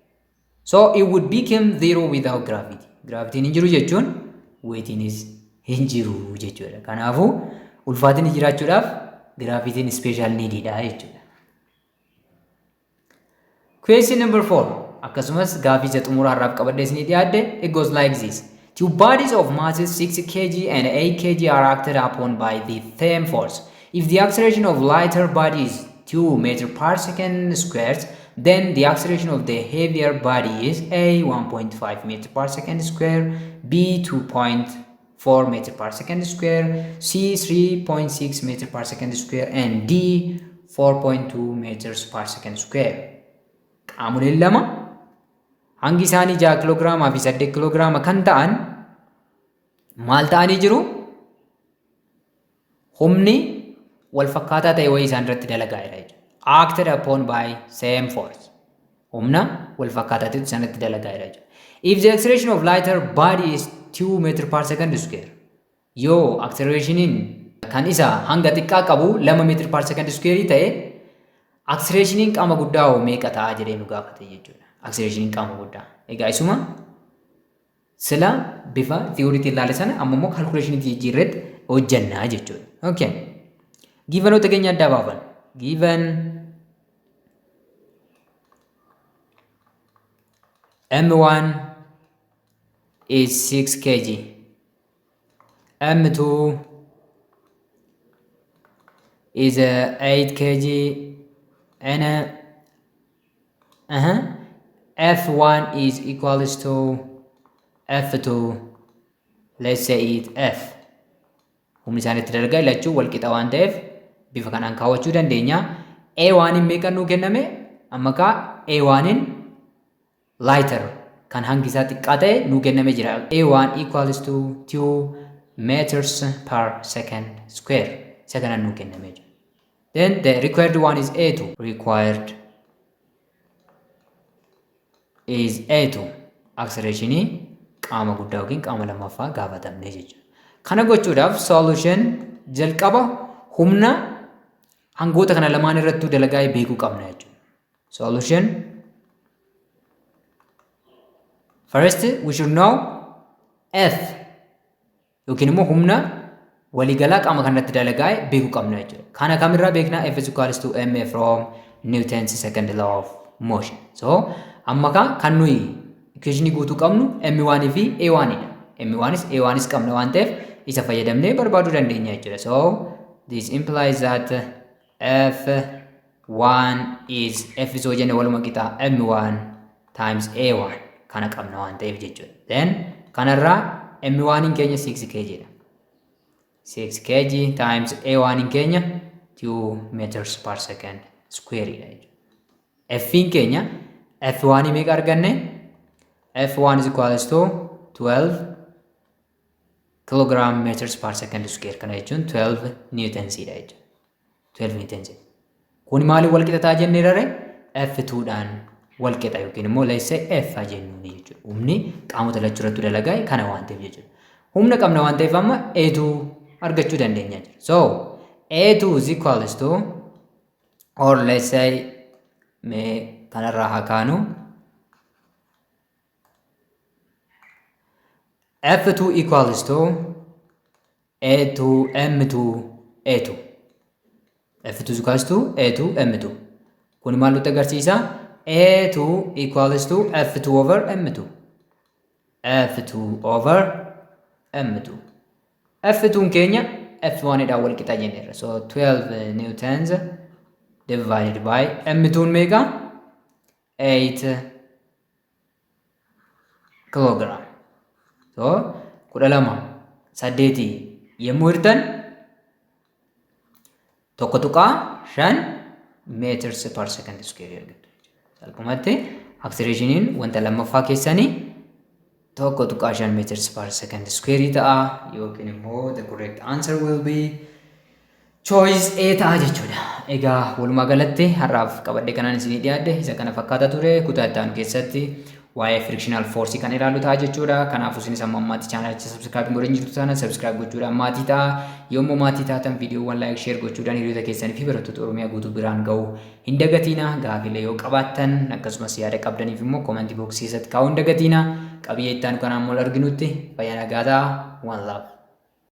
Speaker 1: So it would become zero without gravity. Gravitiin hin jiru jechuun weightiinis hin jiru jechuudha. Kanaafuu ulfaatinni jiraachuudhaaf giraavitiin special needidha jechuudha. Question number 4, akkasumas gaafii isa xumuraa har'aaf qabadhee isinii dhiyaadde, it goes like this. Two bodies of masses 6 kg and 8 kg are acted upon by the same force. If the acceleration of lighter body is 2 meter per second squared, then the acceleration of the heavier body is A, 1.5 meter per second square, B, 2.4 meter per second square, C, 3.6 meter per second square and D, 4.2 meters per second square. Qaamoleen lama hangi isaanii 6 kiloogiraamaa fi 8 kiloogiraama kan ta'an maal ta'anii jiru? Humni wal fakkaataa ta'e wayii isaan irratti dalagaa jira jechuudha. Acted upon by same force. Humna wal fakkaataa ta'e isaan irratti dalagaa jira jechuudha. If the acceleration of lighter body is 2 meter per second square, yoo accelerationiin kan isa hanga xiqqaa qabu 2 meter per second square ta'e, accelerationiin qaama guddaa hoo meeqa ta'a jedhee nu gaafate jechuudha. Accelerationiin qaama guddaa. Egaa isuma sila bifa theoryitiin ilaale sana amma immoo calculationiitti jijjiirretti hojjannaa jechuudha. Okay. Givenoota keenya addaa baafan. Given M1 is 6 kg. M2 is 8 kg and F1 is equals to F2, let's say it F. Humni isaan itti dalagaa lachuu wal qixa waan ta'eef bifa kanaan kaawwachuu dandeenya. A1 meeqa nuu kenname? Amma kaa A1 lighter kan hangi isaa xiqqaa ta'e nuu kenname jira. A1 equals to 2 meters per second square. Isa kanaan nuu kennamee jira. Then the required one is A2. Required is A2. Acceleration qaama guddaa yookiin qaama lammaffaa gaafatamne jechuudha. Kana gochuudhaaf, solution, jalqaba humna hangoota kana lamaan irrattuu dalagaa beekuu qabna jechuudha. Solution. First, we should know F yookiin immoo humna waliigalaa qaama kanarratti dalagaa beekuu qabna jechuudha. Kana kamirraa beeknaa? F is equals to ma from Newton's second law of motion. So amma kan nuyi equationii guutuu qabnu M1 fi A1 dha. M1s A1s qabna waan ta'eef isa fayyadamnee barbaaduu dandeenya jechuudha. So this implies that F1 is, F isoo jenne, waluma qixa M1 times A1 kana qabna waan ta'eef jechuudha. Then kanarraa M1 keenya 6 kg dha. 6 kg times A1 keenya 2 meters per second square dha jechuudha. F keenya, F1 meeqa arganne? F1 is equals to 12 kilogram meters per second square. Kana jechuun 12 newtons dha jechuudha. 12 newtons. Kun maaliin wal qixa ta'a jennee rare? F2 dhaan wal qixa yookiin immoo let's say F jennuuni jechuudha. Humni qaamota lachuu irratti dalagaa kana waan ta'eef jechuudha. Humna qabna waan ta'eef amma A2 argachuu dandeenya jechuudha. So A2 is equals to, or let's say, mee kanarraa haa kaanu, F2 equals to A2 M2 A2. F2 is equals to A2 M2. Kun maal nutti agarsiisa? A2 equals to F2 over M2. F2 over M2. F2 keenya F1 dhaan wal qixa jenneerra. So 12 newtons divided by M2 meeqa? 8 kilogram. So 12 saddeetii yommuu hirtan 1.5 meters per second square argattu. Salphumatti accelerationiin wanta lammaffaa keessanii 1.5 meters per second square ta'a yookiin immoo the correct answer will be choice A ta'a jechuudha. Egaa walumaa galatti har'aaf qabadhee kanaan isinii dhiyaadde isa kana fakkaata ture. Kutaa itti aanu keessatti waa'ee frictional force kan ilaallu ta'a jechuudha. Kanaafuu isinis amma ammaatti chaanalicha subscribe hin godhin jirtu taana subscribe gochuudhaan maatii ta'a. Yommuu maatii taatan viidiyoowwan like, share gochuudhaan hiriyoota keessanii fi barattoota Oromiyaa guutuu biraan ga'uu hin dagatiina. Gaafilee yoo qabaattan akkasumas yaada qabdaniif immoo comment boxii keessatti kaa'uu hin dagatiina. Qabiyyee itti aanu kanaan wal arginutti fayyaa nagaa ta'a. One love.